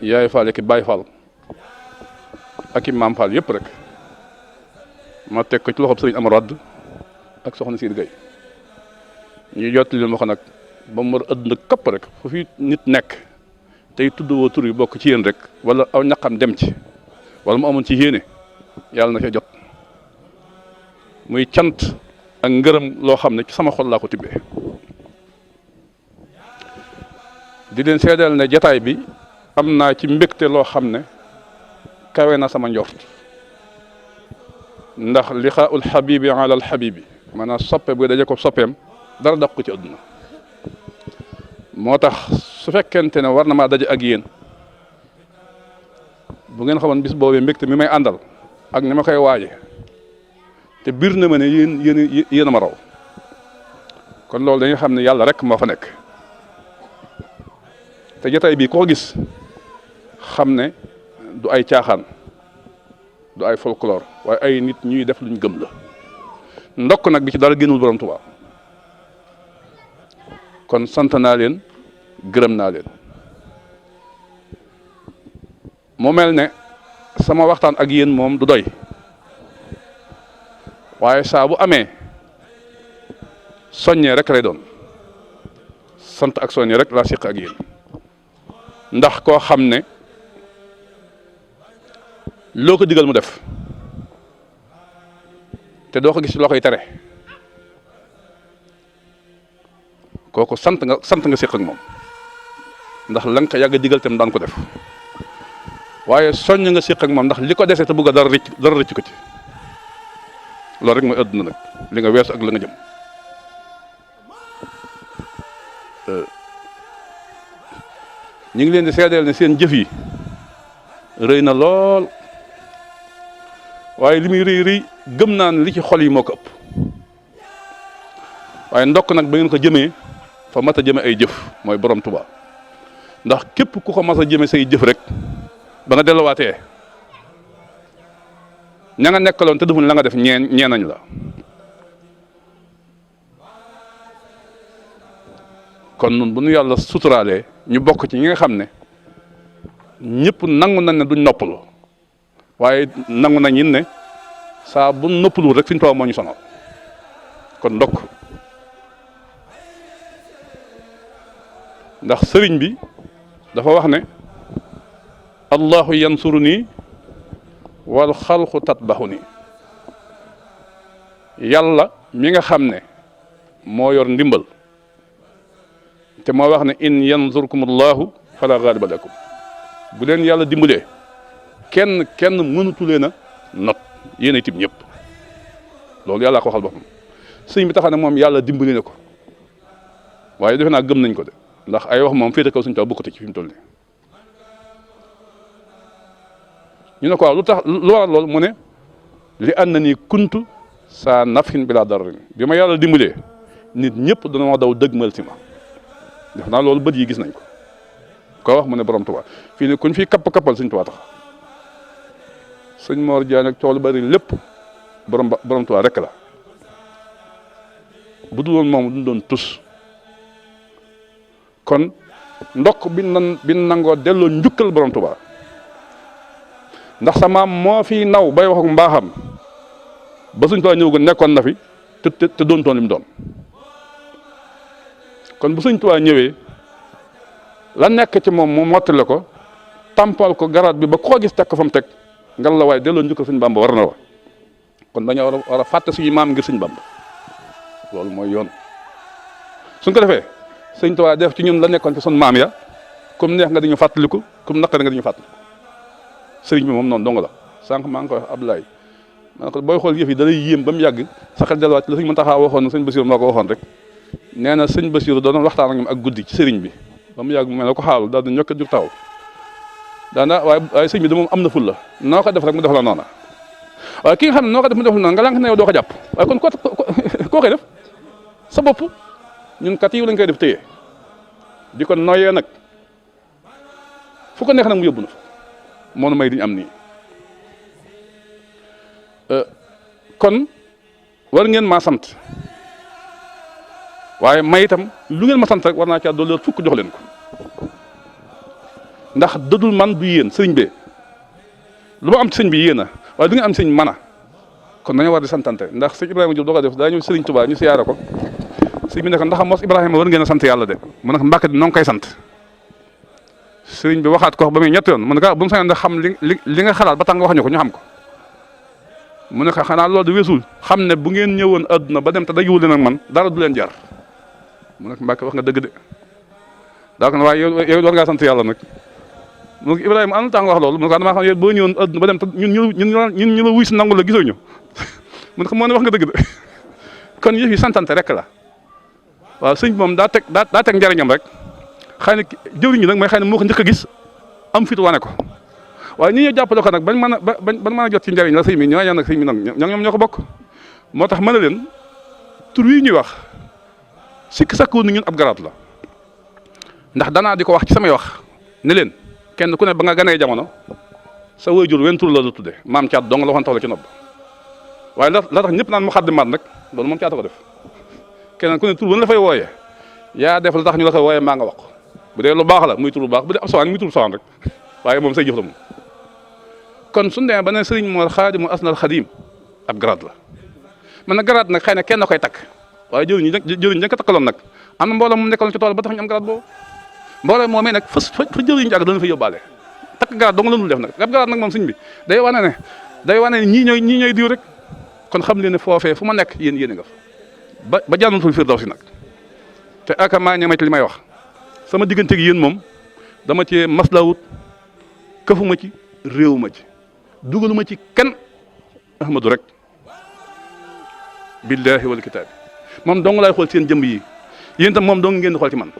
yaay Fall ki Baay Fall ak i maam Fall yëpp rek ma teg ko ci loxob Sëriñ Amar Wadd ak soxna Siir Gay ñu jottali ma ko nag ba mu war a ëdd këpp rek fu fi nit nekk tey tudd woo tur yi bokk ci yéen rek wala aw ñaqam dem ci wala mu amoon ci yéene yàlla na ca jot muy cant ak ngërëm loo xam ne ci sama xol laa ko tibbee di leen seedeel ne jataay bi am naa ci mbégte loo xam ne kawe na sama njort ndax liqaaul xabibi ala al xabibi maanaam soppe bu daje ko soppeem dara daq ko ci àdduna moo tax su fekkente ne war na maa daje ak yéen bu ngeen xamoon bis boobee mbégte mi may àndal ak ni ma koy waaje te biir na ma ne yéen a ma raw kon loolu dañuy xam ne yàlla rek moo fa nekk te jotaay bii koo gis xam ne du ay caaxaan du ay folklore waaye ay nit ñuy def luñ gëm la ndokk nag bi ci dara génnul borom Tuubaa kon sant naa leen gërëm naa leen mu mel ne sama waxtaan ak yéen moom du doy waaye saa bu amee soññee rek lay doon sant ak soññee rek laa siq ak yéen ndax koo xam ne loo ko digal mu def te doo ko gis loo koy tere kooku sant nga siq ak moom ndax la nga ko yàgg digal tam daan ko def waaye soññ nga siq ak moom ndax li ko dese te bëgg a dara rëcc ko ci loolu rek mooy àdduna nag li nga weesu ak la nga jëm ñu ngi leen di seedeel ne seen jëf yi rëy na lool waaye li muy rëy rëy gëm naa ne li ci xol yi moo ko ëpp waaye ndokk nag ba ngeen ko jëmee fa mat a jëme ay jëf mooy borom Tuubaa ndax képp ku ko mas a jëme say jëf rek ba nga delluwaatee ña nga nekkaloon te defuñ la nga def ñee nañ la kon nun bu nu yàlla suturaalee ñu bokk ci ñi nga xam ne ñëpp nangu nañ ne duñ noppalu waaye nangu nañ it ne saa bu noppalu rek Sëñ Tuubaa moo ñu sonal kon ndokk ndax sëriñ bi dafa wax ne allahu yansuru nii wal xalqu tatbaxu nii yàlla mi nga xam ne moo yor ndimbal te moo wax ne in yansurkum allahu fala ghaliba lakum bu leen yàlla dimbalee kenn mënatu leen a not yéen a tim ñëpp loolu yàlla ko waxal boppam sëñ bi taxa ne moom yàlla dimbali na ko waaye defe naa gëm nañ ko de ndax ay wax moom féete kaw Sëñ Tuubaa bokkute ci fi mu toll nii ñu ne ko waaw lu tax lu waral loolu mu ne li ànd na ni kuntu saa nafin bi laa dararin bi ma yàlla dimbalee nit ñëpp dana ma daw dëgmal si ma def naa loolu bët yi gis nañ ko koo wax mu ne borom Tuubaa fii ne kuñ fii kappal Sëñ Tuubaa tax sëñ Mor Diagne ak coow lu bari lépp borom Tuubaa rek la bu dul woon moom duñ doon tus kon ndokk bi nangoo delloo njukkal borom Tuubaa ndax sa maam moo fi naw bay wax ak mbaaxam ba Sëñ Tuubaa ñëw ko nekkoon na fi te doontoon li mu doon kon bu Sëñ Tuubaa ñëwee la nekk ci moom mu mottale ko tampal ko garaat bi ba koo gis teg ko fa mu teg ngal la waaye delloo njukkal Sëñ Bamba war na wa kon dañoo war a fàtte suñu maam ngir Sëñ Bamba loolu mooy yoon suñ ko defee Sëñ Tuubaa def ci ñun la nekkoon ci sun maam ya comme neex nga di ñu fàttaliku comme naqari nga di ñu fàttaliku sëriñ bi moom noonu dong la sànq maa ngi koy wax Abdoulaye maa ngi ko booy xool yëf yi da lay yéem ba mu yàgg sa xel delluwaat ci la Sëñ Muntaxaa waxoon na Sëñ Basiru moo ko waxoon rek nee na Sëñ Basiru doon waxtaan ak ñoom ak guddi ci sëriñ bi ba mu yàgg mu mel ne ko xaalu daal di ñokk jug taw daana waaye sëñ bi da moom am na ful la noo ko def rek mu def la noona waaye ki nga xam ne noo ko def mu def la noona nga lànk ne yow doo ko jàpp waaye kon koo koy def sa bopp ñun kat yi lañ koy def téye di ko noyee nag fu ko neex nag mu yóbbu na fa moo nu may diñ am nii kon war ngeen maa sant waaye may itam lu ngeen ma sant rek war naa caa doole fukk jox leen ko ndax dëdul man du yéen sëriñ bee lu ma am ci sëñ bi yéen a waaye du ngeen am sëñ man a kon dañoo war di santante ndax sëñ Ibrahima Diop doo ko def daa ñëw sëriñ Tuubaa ñu siyaare ko sëñ bi ne ko ndax mos Ibrahima war ngeen a sant yàlla de mu ne ko Mbàkke di noo ngi koy sant sëriñ bi waxaat ko ba muy ñett yoon mu ne ko bu mu sañoon nga xam li nga xalaat ba tax nga wax ñu ko ñu xam ko mu ne ko xanaa loolu du weesul xam ne bu ngeen ñëwoon adduna ba dem te dajuwul leen ak man dara du leen jar mu ne ko Mbàkke wax nga dëgg de daa ko ne waaye yow war ngaa sant yàlla nag mu ne ko Ibrahima am na tax nga wax loolu mu ne ko damaa xam ne boo ñëwoon adduna ba dem te ñun ñu la wuy si nangu la gisoo ñu mu ne ko moo ne wax nga dëgg de kon yëf yi santante rek la waaw sëñ bi moom daa teg njariñam rek xëy na jëwriñ ñi nag mooy xëy na moo ko njëkk a gis am fit wane ko waaye ñi ñoo jàppale ko nag bañ mën a jot ci njariñ la sëñ bi ñoo ñaan nag sëñ bi nag ñoom ñoo ko bokk moo tax mën a leen tur wi ñuy wax sikk sakkuwoon ni ñun ab garaat la ndax danaa di ko wax ci samay wax ne leen kenn ku ne ba nga ganee jamono sa waajur wenn tur la la tudde maam caat dong la waxoon tax la ci nopp waaye la tax ñëpp naan mu xaddimaat nag loolu moom caata ko def kenn ku ne tur wan la fay wooyee yaa def la tax ñu la koy wooyee maa nga wax bu dee lu baax la muy tur lu baax bu dee ab sawaan muy tur lu sawaan rek waaye moom say jëf la moom kon suñu demee ba ne sëriñ Mor Xaadimu Asnal Xadim ab grade la man nag grade nag xëy na kenn koy takk waaye jëriñ dañ ko takkaloon nag am na mbooloo mu nekkaloon ci tool ba tax ñu am grade boobu mbooloo moomee nag fa jëriñ jàgg dana fa yóbbaale takk grade dong la dul def nag ab grade nag moom sëñ bi day wane ne ñii ñooy diw rek kon xam leen ne foofee fu ma nekk yéen nga fa ba jànnatul firdawsi nag te aka maa ñemet li may wax sama diggante gi yéen moom dama cee maslawut këfuma ci réewuma ci dugaluma ci kenn ahmadu rek billahi wal kitaabi moom dong laay xool seen jëmb yi yéen tam moom dong ngeen di xool ci man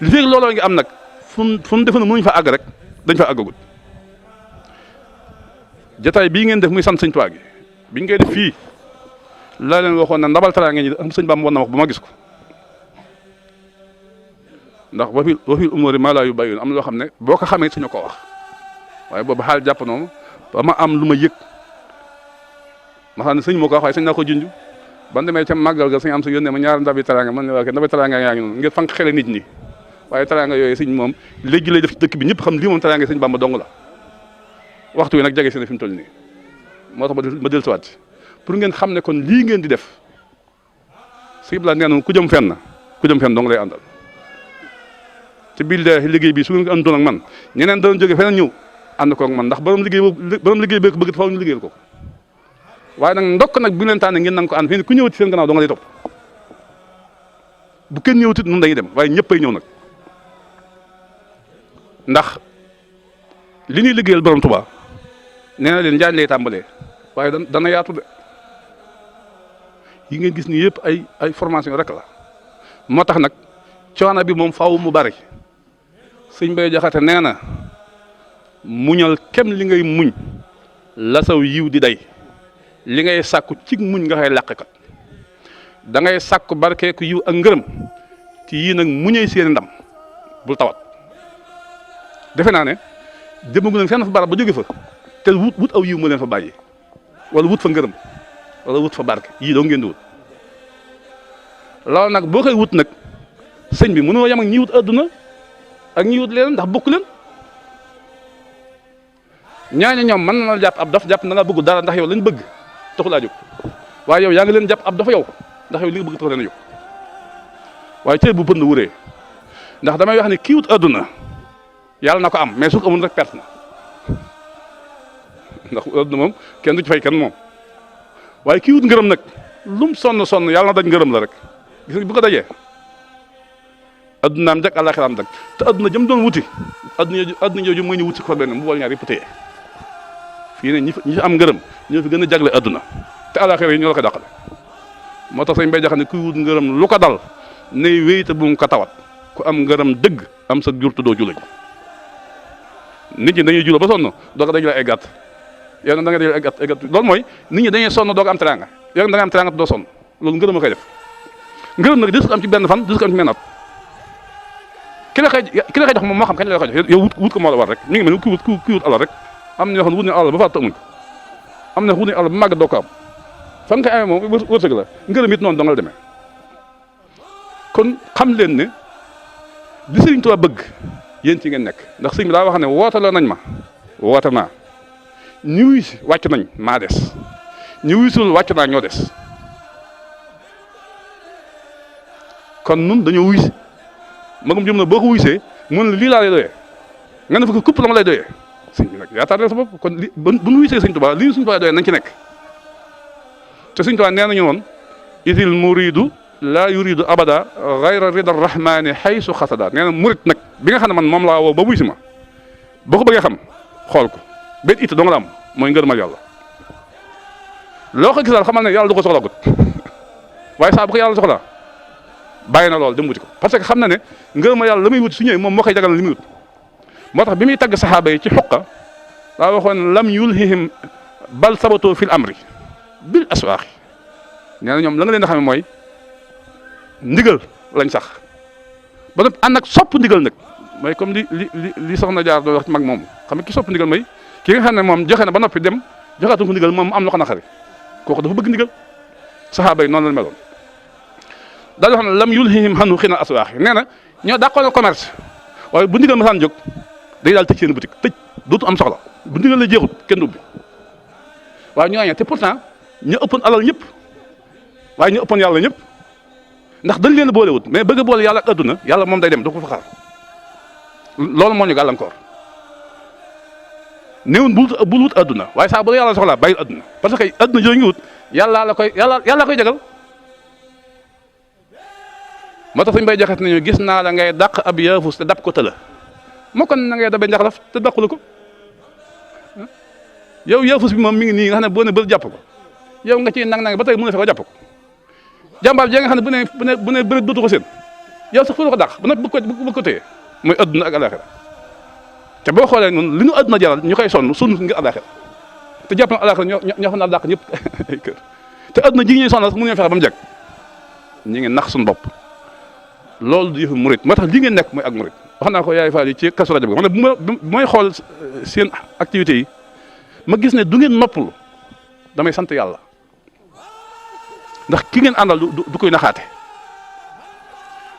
li fekk looloo ngi am nag fu mu defoon mënuñ fa àgg rek dañ fa àggagut jataay bii ngeen def muy sant sëñ Tuubaa gi biñ koy def fii laa leen waxoon na ndabal teraanga ñi am sëñ Bamba woon na wax ba ma gis ko ndax wa fil umuri maa laa yubayyin am loo xam ne boo ko xamee suñu ko wax waaye boobu xaal jàpp noonu ba ma am lu ma yëg ma xam ne sëñ moo ko wax waaye sëñ naa ko junj ban demee ca màggal ga sëñ am sa yónnee ma ñaari ndabi teraanga man ne waa ndabi teraanga yaa ngi noonu ngir fanq xele nit ñi waaye teraanga yooyu sëñ moom léegi lay def ci dëkk bi ñëpp xam lii moom teraanga sëñ Bamba dong la waxtu wi nag jege si ne fi mu toll nii moo tax ma del siwaat pour ngeen xam ne kon lii ngeen di def sëñ Bala nee na ku jëm fenn dong lay àndal ci biir liggéey bi su ngeen ko àndoon ak man ñeneen dana jóge feneen ñëw ànd ko ak man ndax borom liggéey bi ko bëgg faaw ñu liggéeyal ko waaye nag ndokk nag bu leen tànnee ngeen nang ko ànd fii ku ñëwati seen gannaaw dong lay topp bu kenn ñëwatit nun dañuy dem waaye ñëppay ñëw nag ndax li ñuy liggéeyal borom Tuubaa nee na leen njaañ lay tàmbalee waaye dana yaatu de yi ngeen gis nii yëpp ay formation rek la moo tax nag coono bi moom faaw mu bari sëñ Bay Jaxate nee na muñal kem li ngay muñ la saw yiw di day li ngay sàkku ci muñ nga xay làqkat da ngay sàkku barkeeku yiw ak ngërëm ci yii nag muñey seeni ndam bul tawat defe naa ne jëmagu leen fenn fa barab ba jóge fa te wut aw yiw mu leen fa bàyyi wala wut fa ngërëm wala wut fa barke yii doo ngeen di wut loolu nag boo koy wut nag sëñ bi mënoo yam ak ñi wut adduna ak ñi wut leen ndax bokku leen ñaaña ñoom mën na la jàpp ab dof jàpp na nga bëgg dara ndax yow lañ bëgg taxul a jóg waaye yow yaa ngi leen jàpp ab dofa yow ndax yow li nga bëgg taxul leen a jóg waaye cër bu pënd wuree ndax damay wax ne kii wut adduna yàlla na ko am mais su ko amul rek perte na ndax adduna moom kenn du ci fay kenn moom waaye kii wut ngërëm nag lum sonn yàlla na daj ngërëm la rek gis nga bu ko dajee addunaam jag àllaaxiraam jag te adduna jëm doon wuti adduna jooju mooy ñu wut si xol benn mu boole ñaar yëpp téye fii ne ñi fi am ngërëm ñoo fi gën a jagle adduna te àllaaxira yi ñoo la ko dàqale moo tax sëñ Bay Jaxate ne kuy wut ngërëm lu ko dal nay wéy te bu mu ko tawat ku am ngërëm dëgg am sa jur te doo julañ nit ñi dañuy jula ba sonn doog a dajale ay gàtt yow nag da nga dajale ay gàtt loolu mooy nit ñi dañuy sonn doog am teraanga yow da nga am teraanga te doo sonn loolu ngërëm a koy def ngërëm nag dis ko am ci benn fan dis ko am ci menn at ki la koy jox moom moo xam kañ la koy jox yow wut ko moo la war rek mi ngi mel ni ki wut alal rek am na ñoo xam ne wut ne alal ba faa tëmuñ am na wut ne alal ba màgg doo ko am fa nga koy amee moom wërsëg la ngërëm it noonu dong la demee kon xam leen ne li Sëriñ Tuubaa bëgg yéen ci ngeen nekk ndax sëñ bi daa wax ne wootaloo nañ ma woote naa ñu wuy si wàcc nañ maa des ñu wuy sul wàcc naa ñoo des kon nun dañoo wuy si magum jëm na boo ko wuysee mun la lii laa lay doyee nga ne fa ko kupp la ma lay doyee sëñ bi nag yaataar sa bopp kon li bu nu wuysee sëñ Tuubaa li Sëñ Tuubaa doyee nañ ci nekk te Sëñ Tuubaa nee nañu woon idil muridu laa yuridu abada gayra rida rahmani haysu xasada nee na murit nag bi nga xam ne man moom laa woo ba wuy si ma boo ko bëggee xam xool ko benn it dong la am mooy ngërëmal yàlla loo ko gisal xamal ne yàlla du ko soxla gut waaye saa bu ko yàlla soxla bàyyi na lool dem wuti ko parce que xam na ne ngërëmal yàlla la muy wuti su ñëwee moom moo koy jagal li muy wut moo tax bi muy tagg saxaaba yi ci xuqa daa waxoon lam yulhihim bal sabatoo fil amri bil aswaaxi nee na ñoom la nga leen di xamee mooy ndigal lañ sax ba nag ànd ak sopp ndigal nag mooy comme li soxna jaar doon wax ci mag moom xam nga ki sopp ndigal mooy ki nga xam ne moom joxe na ba noppi dem joxaatu ko ndigal moom am lu ko naqari kooku dafa bëgg ndigal saxaaba yi noonu la meloon daal wax ne lam yulhihim xanu xina aswaax yi nee na ñoo dàqoon commerce waaye bu ndigal masaan jóg day daal tëj seen boutique tëj dootu am soxla bu ndigal la jeexut kenn ubbi waaye ñooñu te pourtant ñu ëppoon alal ñëpp waaye ñu ëppoon yàlla ñëpp ndax dañ leen a boolewut mais bëgg a boole yàlla ak adduna yàlla moom day dem du ko fa xaar loolu moo ñu gàllankoor néewun bul wut adduna waaye saa bu la yàlla soxlaa bàyyil adduna parce que adduna jooju ngi wut yàlla koy jagal moo tax suñu bay jaxat nañu gis naa la ngay dàq ab yaafus te dab ko tëla moo kon na ngay dabe njaxlaf te dàqula ko yow yaafus bi moom mi ngi nii nga xam ne boo ne bër jàpp ko yow nga ciy nang ba tey mën a fexe ba jàpp ko jàmbaar ji nga xam ne bu ne bëri dootu ko seen yow sax fu ko dàq bu ne bëgg ko téye mooy adduna ak alaxira te boo xoolee noonu li ñu adduna jaral ñu koy sonn sunn ngir alaxira te jàpp na alaxira ñoo fa naa dàq ñëpp ay kër te adduna ji ñuy sonal sax mënuñoo fexe ba mu jag ñi ngi nax suñu bopp loolu du yëfu murit moo tax li ngeen nekk mooy ak murit wax naa ko yaay faal yi ci kasu rajo bi ma ne bu may xool seen activités yi ma gis ne du ngeen noppalu damay sant yàlla ndax ki ngeen àndal du koy naxaate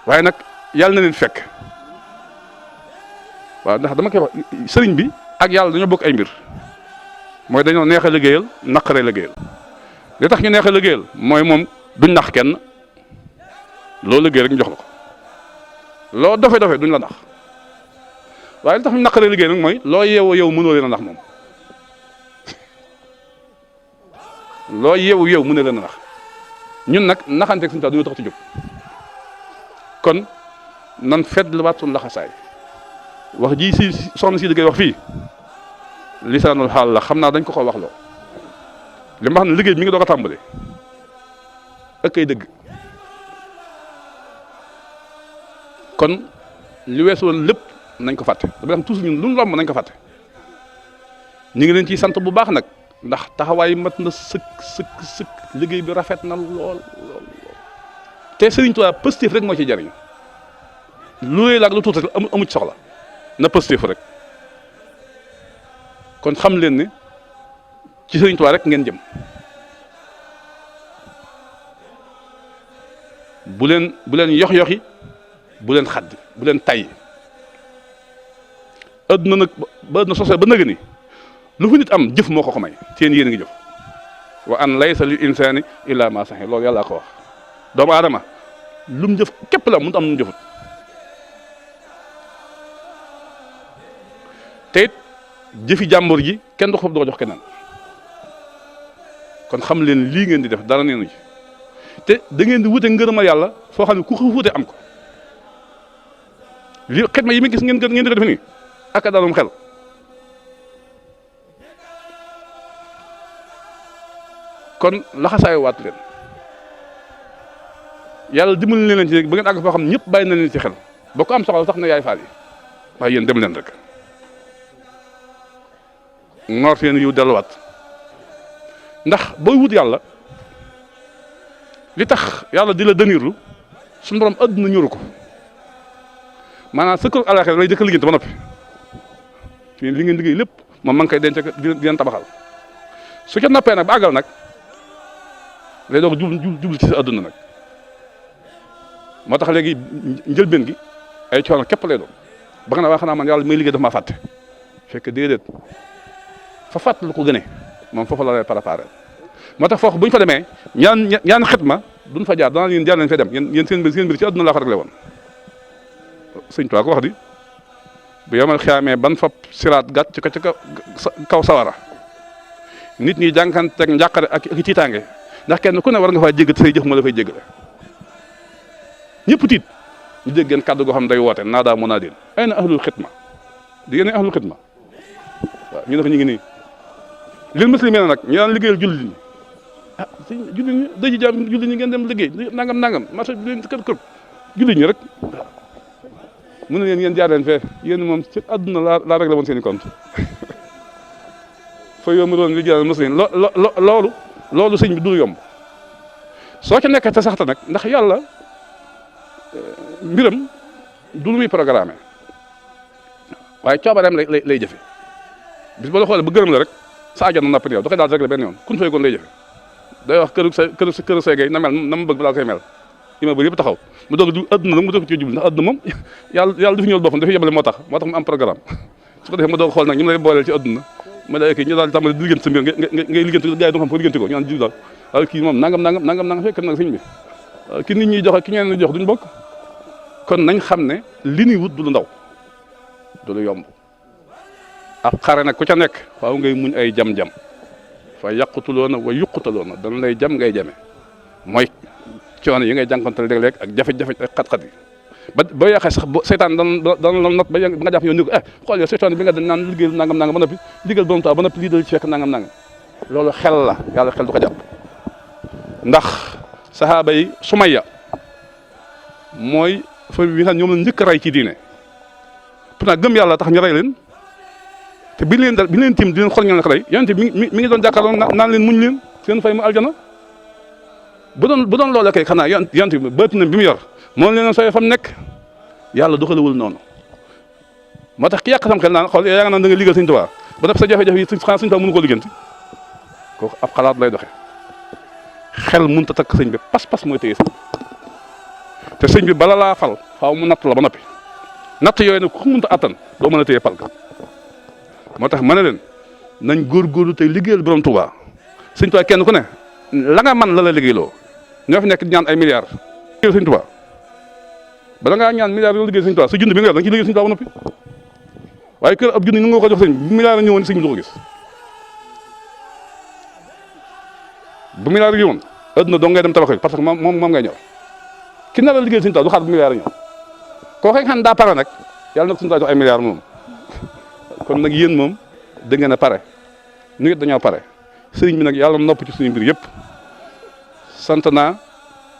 waaye nag yàlla na leen fekk waaw ndax dama koy wax sëriñ bi ak yàlla dañoo bokk ay mbir mooy dañoo neex a liggéeyal naqaree liggéeyal li tax ñu neex a liggéeyal mooy moom duñ nax kenn loo liggéey rek ñu jox la ko loo dofe duñ la nax waaye li tax ñu naqaree liggéey nag mooy loo yeewoo yow mënoo leen a nax moom loo yeewu mënoo leen a nax ñun nag naxanteeg suñu tax duñu tax ci jóg kon nan fedd la waat suñu laxasaay wax ji si soxna si liggéey wax fii lisaanul xaal la xam naa dañ ko wax loo li ma xam ne liggéey mi ngi doog a tàmbale ak ay dëgg kon li weesu woon lépp nañ ko fàtte dama xam toujours ñun lu mu lomb nañ ko fàtte ñu ngi leen ciy sant bu baax nag ndax taxawaay mat na sëkk liggéey bi rafet na lool te Sëriñ Tuubaa positif rek moo ci jariñ lu lay laag lu tuuti rek amu ci soxla na positif rek kon xam leen ne ci Sëriñ Tuubaa rek ngeen jëm bu leen yox-yoxi bu leen xaddi bu leen tay adduna nag ba adduna sosé ba nëga ni lu fi nit am jëf moo ko may teen yéen a ngi jëf wa an laysa lil insani illa ma saxi loolu yàllaa ko wax doomu aadama lu mu jëf képp la mënut am lu mu jëfut te it jëfi jàmbur ji kenn du ko doo jox keneen kon xam leen lii ngeen di def dara neenu ci te da ngeen di wute ngërëmal yàlla foo xam ne ku ko wute am ko li xidma yi ma gis ngeen di ko def nii ak a dalum xel kon laxasaayu waat leen yàlla dimbali leen ci ba ngeen àgg foo xam ne ñëpp bàyyi na leen ci xel ba ko am soxla sax na yaay faal yi waaye yéen dem leen rek noor seen yiw delluwaat ndax booy wut yàlla li tax yàlla di la dënirlu suñu borom adduna ñuru ko maanaam sa kër alaxira lay jëkk liggéeyante ba noppi fii li ngeen liggéey lépp moom ma ngi koy denc di leen tabaxal su ca noppee nag ba àggal nag lay doog jublu ci sa adduna nag moo tax léegi njëlbeen gi ay coono képp lay doon ba nga ne waa xanaa man yàlla may liggéey dafa maa fàtte fekk déedéet fa fàtt lu ko gënee moom foofu la lay préparé moo tax foofu bu ñu fa demee ñaan xitma duñ fa jaar danaa leen jaar leen fay dem yéen seen mbir ci adduna laa ko réglé woon sëñ Tuubaa ko wax di bu yomal xiyaamee ban fab siraat gàtt ko ci kaw sawara nit ñi jànkanteeg njàqare ak tiitaange ndax kenn ku ne war nga faa jégg say jëf moo la fay jéggale ñëpp tiit ñu dégg ngeen kàddu goo xam day woote naadaa munaadin ayna ahlul xidma di ngeen ahlul xidma waaw ñu ne ko ñu ngi nii lil muslimina nag ñu daan liggéeyal jullit ñi ah jullit ñi daji jaam jullit ñi ngeen dem liggéey nangam marché bi leen kër jullit ñi rek mu ne leen yéen jaar leen fee yéen moom ci àdduna laa réglé woon seen i compte fa yomb doon li jël muslim loolu sëñ bi du yomb soo ca nekkee te saxta nag ndax yàlla mbiram du lu muy programmé waaye coobareem lay jëfe bis ba la xoolee ba gërëm la rek sa àjjana nappi yow da koy daal réglé benn yoon kun fay goon lay jëfe day wax këru say gay na mel na ma bëgg balaa koy mel ima bëri yëpp taxaw mu doog du adduna nag mu doog ci jublu ndax adduna moom yàlla du fi ñëwal boppam dafa yebale moo tax mu am programme su ko defee ma doog xool nag ñu lay booleel ci adduna ma day kii ñu daal tàmbali di liggéeyante sa mbir ngay liggéeyante gars yi doo xam ko liggéeyante ko ñu naan jiw daal waaye kii moom nangam fekk nag sëñ bi ki nit ñi joxe ki ñeneen ñi jox duñ bokk kon nañ xam ne li ñuy wut du lu ndaw du lu yomb ak xare nag ku ca nekk waaw ngay muñ ay jam-jam fa yàqutuloona wa yuqutaloona dana lay jam ngay jame mooy coono yi ngay jànkontal léeg-léeg ak jafe-jafe ak xat-xat yi ba yàqee sax seytaan dana la not ba nga jàpp yow ni ko xool yow seytaan bi nga dañ naan liggéeyal nangam ba noppi liggéeyal borom taa ba noppi lii dal ci fekk nangam loolu xel la yàlla xel du ko jàpp ndax sahaaba yi Sumayya mooy famille bi nga xam ñoom la njëkk a rey ci diine pourtant gëm yàlla tax ñu rey leen te bi leen tiim di leen xool ñu leen rey yonent mi ngi doon jàkkaarloo naan leen muñ leen seen fay mu aljana bu doon loola kay xanaa yonent bi bët na bi mu yor moom leen sooy fam nekk yàlla doxalewul noonu moo tax ki yàq sam xel naan xool yaa nga naan da nga liggéeyal Sëñ Tuubaa ba def sa jafe-jafe yi xanaa Sëñ Tuubaa mënu ko liggéeyanti kooku ab xalaat lay doxe xel mënut a takk sëñ bi pas-pas mooy téye sëñ te sëñ bi bala laa fal faaw mu natt la ba noppi natt yooyu nag ku mënut a attan doo mën a téye pal ga moo tax ma ne leen nañ góorgóorlu tey liggéeyal borom Tuubaa Sëñ Tuubaa kenn ku ne la nga man la la liggéeyloo ñoo fi nekk di ñaan ay milliards liggéeyal Sëñ Tuubaa bala ngaa ñaan milliards yoo liggéey Sëñ Tuubaa su junni bi nga yor da nga ciy liggéey Sëñ Tuubaa ba noppi waaye kër ab junni ñu nga ko jox sëñ bu milliards ñëwoon sëñ bi du ko gis bu milliards ñëwoon adduna dong ngay dem tabax parce que moom ngay ñor ki na la liggéey Sëñ Tuubaa du xaar bu milliards ñëw koo xëy xam daa pare nag yàlla nag Sëñ Tuubaa jox ay milliards moom kon nag yéen moom da ngeen a pare ñu it dañoo pare sëriñ bi nag yàlla nopp ci suñu mbir yëpp sant naa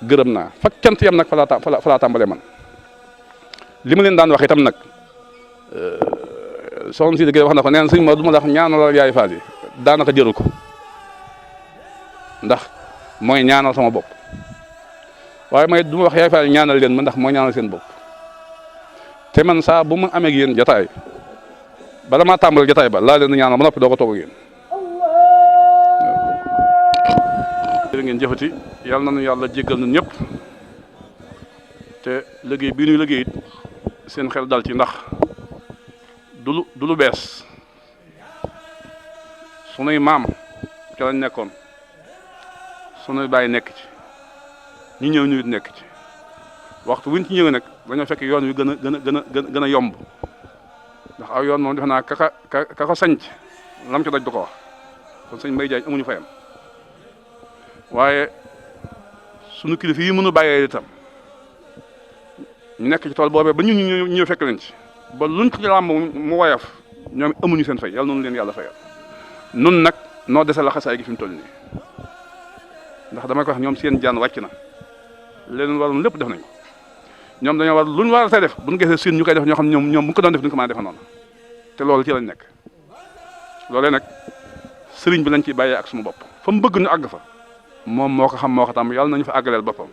gërëm naa fak cant yam nag fa laa tàmbalee man li ma leen daan wax itam nag soxna si dëgg wax na ko nee na sëñ ma du ma la wax ñaanal yaay faal yi daanaka jëru ko ndax mooy ñaanal sama bopp waaye may du ma wax yaay faal yi ñaanal leen ma ndax mooy ñaanal seen bopp te man saa bu ma amee ak yéen jataay bala maa tàmbali jataay ba laa leen di ñaanal ba noppi doo ko toog ak yéen jërë ngeen jëfati yàlla na nu yàlla jéggal ñun ñëpp te liggéey bii nuy liggéey it seen xel dal ci ndax du lu bees sunuy maam ca lañ nekkoon sunuy bàyyi nekk ci ñu ñëw ñu nekk ci waxtu wuñ ci ñëwee nag dañoo fekk yoon wi gën a yomb ndax aw yoon moom defe naa ka ko sañc lam ci daj du ko wax kon sëñ Mbay Jaañ amuñu fayam waaye sunu kilifa yi mënu bàyyee itam ñu nekk ci tool boobee ba ñu ñëw fekk leen ci ba luñ ci làmb mu woyof ñoom amuñu seen fay yàlla noonu leen yàlla fayal nun nag noo dese la xasaay gi fi mu toll nii ndax damay ko wax ñoom seen jaan wàcc na leen waroon lépp def nañ ko ñoom dañoo war luñ war a tey def buñu gisee seen ñu koy def ñoo xam ne ñoom bu ko doon def duñ ko mën a defe noonu te loolu ci lañ nekk loolee nag sëriñ bi lañ ciy bàyyee ak suñu bopp fa mu bëgg ñu àgg fa moom moo ko xam moo ko tam yàlla nañu fa àggaleel boppam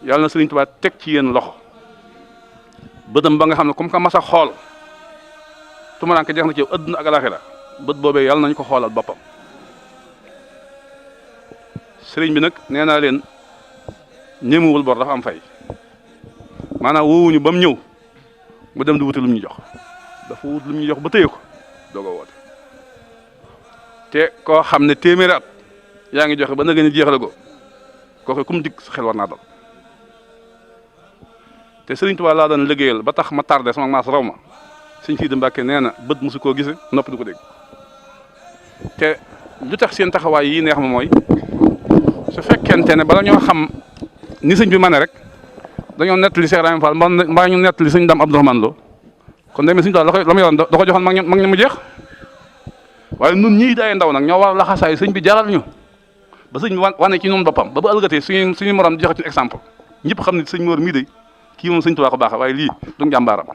yàlla na sëriñ Tuubaa teg ci yéen loxo bëtam ba nga xam ne comme que mas a xool tumuraanke jeex na ci yow adduna ak alaxira bët boobee yàlla nañu ko xoolal boppam sëriñ bi nag nee naa leen ñemewul bor dafa am fay maanaam woowuñu ba mu ñëw mu dem di wuti lu mu ñu jox dafa wut lu mu ñu jox ba téye ko doog a woote te koo xam ne téeméeri at yaa ngi joxe ba na gën a jeexale ko kooku kum dig sa xel war naa dal te Sëriñ Tuubaa laa doon liggéeyal ba tax ma tardé sama maas raw ma Sëriñ Sidi Mbàkke nee na bët mosu koo gise noppi du ko dégg te lu tax seen taxawaay yi neex ma mooy su fekkente ne bala ñoo xam ni sëñ bi ma ne rek dañoo nettali Cheikh Ibrahima Fall mbaa ñu nettali sëñ Dame Abdourahmane Lo kon demee Sëriñ Tuubaa la ma yoroon da ko joxoon mag ña mu jeex waaye nun ñii day ndaw nag ñoo war a laxasaay sëñ bi jaral ñu ba sëñ bi wane ci ñun boppam ba bu ëllëgatee suñu morom joxe ci exemple ñëpp xam ne sëñ Mor mii de kii moom sëñ Tuubaa ko baax waaye lii du njàmbaaram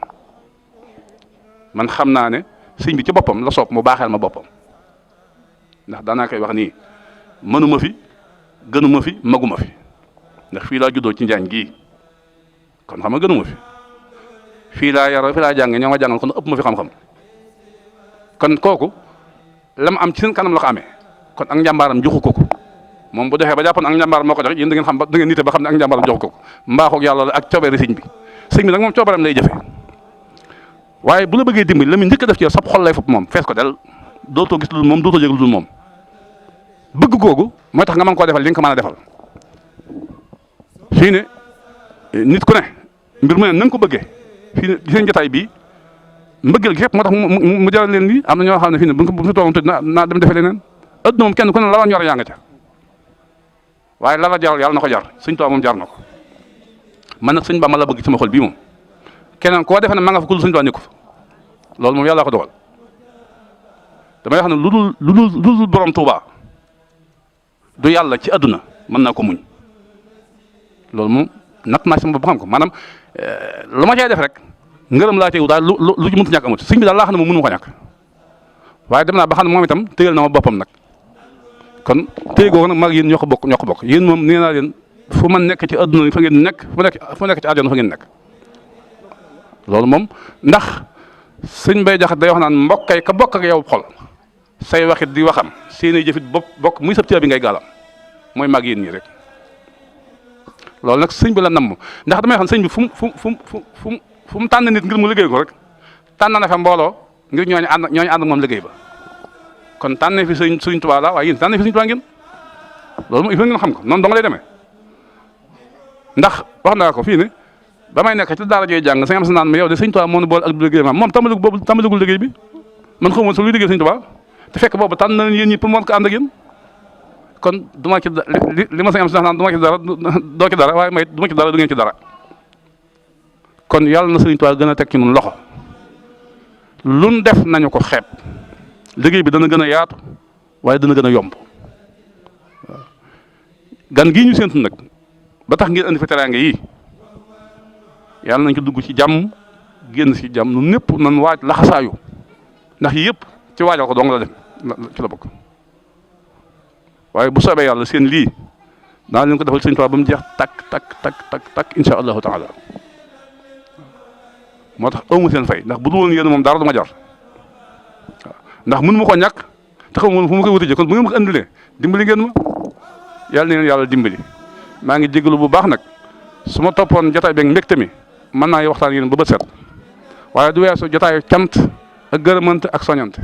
man xam naa ne sëñ bi ci boppam la soob mu baaxeel ma boppam ndax daanaa koy wax nii mënuma fi gënuma fi maguma fi ndax fii laa juddoo ci njaañ gii kon xam nga gënuma fi fii laa yaroo fii laa jànge ñoo ma jàngal kon ëpp ma fi xam-xam kon kooku lam am ci seen kanam la ko amee kon ak njàmbaaram joxu ko moom bu defee ba jàppoon ak njàmbaaram moo ko joxe yéen da ngeen xam da ngeen nite ba xam ne ak njàmbaaram joxu ko mbaaxoog yàlla la ak coobeere sëñ bi nag moom coobeeram lay jëfe waaye bu la bëggee dimbali la muy njëkk a def ci yow sab xol lay fopp moom fees ko del dootoo gis lu dul moom dootoo yëg lu dul moom bëgg googu mooy tax nga mën koo defal li nga ko mën a defal fii ne nit ku ne mbir mu ne na nga ko bëggee fii ne seen jotaay bii mbëggeel gi yëpp moo tax mu jaral leen lii am na ñoo xam ne fii ne bu ñu toogoon tëj naa dem defee leneen adduna moom kenn ku ne la la ñor yaa nga ca waaye la la jaral yàlla na ko jar Sëñ Tuubaa moom jar na ko man nag sëñ Bamba la bëgg sama xol bii moom keneen koo defe ne ma nga fa ku dul Sëñ Tuubaa nekku fa loolu moom yàlla ko dogal damay wax ne lu dul borom Tuubaa du yàlla ci adduna mën naa ko muñ loolu moom natt naa sama bopp xam ko maanaam lu ma cay def rek ngërëm laa teewu daal lu ci mënut ñàkk amut sëñ bi daal laa xam ne moom mënu ma ko ñàkk waaye dem naa ba xam ne moom itam téyal na ma boppam nag kon téye googu nag mag yéen ñoo ko bokk yéen moom nee naa leen fu ma nekk ci adduna fa ngeen nekk fu nekk ci àjjana fa ngeen nekk loolu moom ndax sëñ Bay Jaxate day wax naan mbokkay ka bokk ak yow xol say waxit di waxam seeni jëfit bokk muy sab bi ngay gaalam mooy mag yéen ñii rek loolu nag sëñ bi la namm ndax damay xam sëñ bi fu mu tànn nit ngir mu liggéey ko rek tànn na fa mbooloo ngir ñooñu ànd moom liggéey ba kon tànnee fi sëñ Tuubaa la waaye yéen tànnee fi sëñ Tuubaa ngeen loolu moom il faut ngeen xam ko noonu dong lay demee ndax wax naa ko fii ne ba may nekk ci daara jooy jàng sañ am sa naan ma yow de sëñ Tuubaa moo nu boole ak liggéey ma moom tàmbaligul liggéey bi man xamoon sa luy liggéey sëñ Tuubaa te fekk boobu tànn na yéen ñi pour mën ko ànd ak yéen kon du ma ci li ma sañ am sa naan du ma ci dara doo ci dara waaye may du ma ci dara du ngeen ci dara kon yàlla na sëñ Tuubaa gën a teg ci ñun loxo luñ def nañu ko xeeb liggéey bi dana gën a yaatu waaye dana gën a yomb waaw gan gii ñu séntu nag ba tax ngeen indi fi teraanga yi yàlla nañ ko dugg ci jàmm génn ci jàmm nu népp nan waaj laxasaayu ndax yëpp ci waajal ko dong la dem ci la bokk waaye bu soobee yàlla seen lii daa leen ko defal sëñ Tuubaa ba mu jeex takk insha allahu taala moo tax amu seen fay ndax bu dul woon yéen moom dara du ma jar waaw ndax mënu ma koo ñàkk te xaw ma fu ma koy wuti kon bu ngeen ma ko andilee dimbali ngeen ma yàlla na leen yàlla dimbali maa ngi jégalu bu baax nag su ma toppoon jotaay beeg mbégte mi mën naa waxtaan yéen ba bët set waaye du weesu jotaayu cant ak gërëmante ak soñante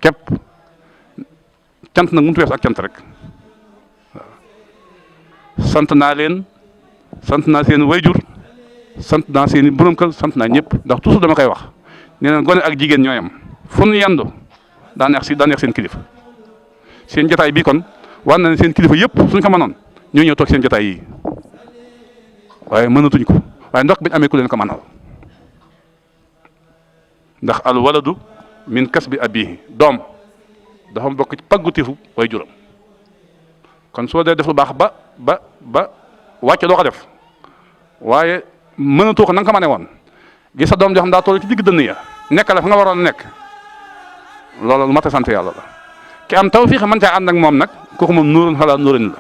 képp cant nag mënut weesu ak cant rek waaw sant naa leen sant naa seen wayjur sant naa seen i borom kër sant naa ñëpp ndax toujours dama koy wax nee na gone ak jigéen ñooyam fu nu yandu daa neex seen kilifa seen jotaay bi kon war na ne seen kilifa yëpp suñ ko mënoon ñoo ñëw toog seen jotaay yi waaye mënatuñ ko waaye ndox biñ amee ku leen ko mënal ndax al waladu min kasbi abihi doom dafa bokk ci paggutifu way juram kon soo dee def lu baax ba wàcce doo ko def waaye mënatoo ko na nga ko mënee woon gis sa doom joo xam daa toll ci digg dënn ya nekk la fa nga waroon nekk loolu lu mat a sant yàlla la ki am tawfiix mën caa ànd ak moom nag kooku moom nuurun xalaa nuurin la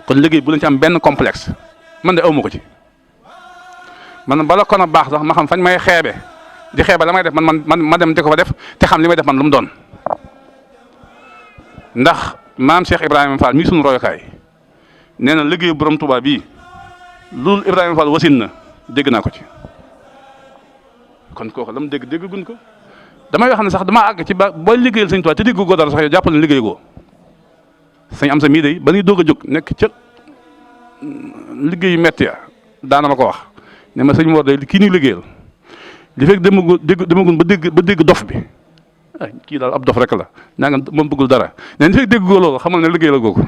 kon liggéey bu leen ci am benn complexe man de awma ko ci man bala kon a baax sax ma xam fañ may xeebe di xeebe la may def ma dem di ko fa def te xam li may def man lu mu doon ndax maam Cheikh Ibrahima Fall mii suñu royokaay nee na liggéeyu borom Tuubaa bii loolu Ibrahima Fall wasin na dégg naa ko ci kon kooku la mu dégg gun ko damay wax ne sax damaa àgg ci ba booy liggéeyal sëñ Tuubaa te dégg goo dara sax yow jàppal ne liggéey goo sëñ am sa mii day ba ñuy doog a jóg nekk ca liggéeyu metti ya daana ma ko wax ne ma sëñ Mor day kii ñuy liggéeyal li fekk demagun ba dégg dof bi kii daal ab dof rek la naa nga moom bëggul dara ne li fekk dégg goo loolu xamal ne liggéey la googu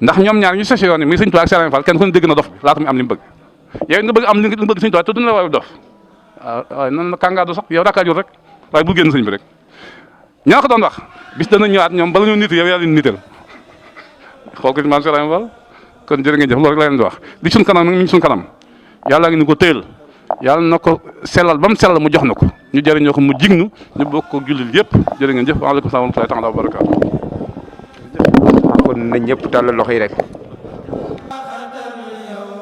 ndax ñoom ñaar ñu sesi yoon ni muy sëñ Tuubaa ak Serigne Fall kenn ku ne dégg na dof bi laata muy am li mu bëgg yow nga bëgg am li bëgg sëñ Tuubaa te duñu la waaye dof waaw nan la kàngaadu sax yow rakkaajul rek waaye bu génn sëñ bi rek ñaa ko doon wax bis dana ñëwaat ñoom bala ñoo nitu yow yaa leen nital xool ko ci maam Serigne Fall kon jërë ngeen jëf loolu rek la leen di wax li suñ kanam nag mi ngi suñ kanam yàlla ngi ni ko téyel yàlla na ko sellal ba mu sellal mu jox na ko ñu jëriñoo ko mu jignu ñu bokk ko jullit yëpp jërë ngeen jëf waaleykum salaam wa rahmatullaahi taala wa barakaatu kon na ñëpp tàllal loxo yi rek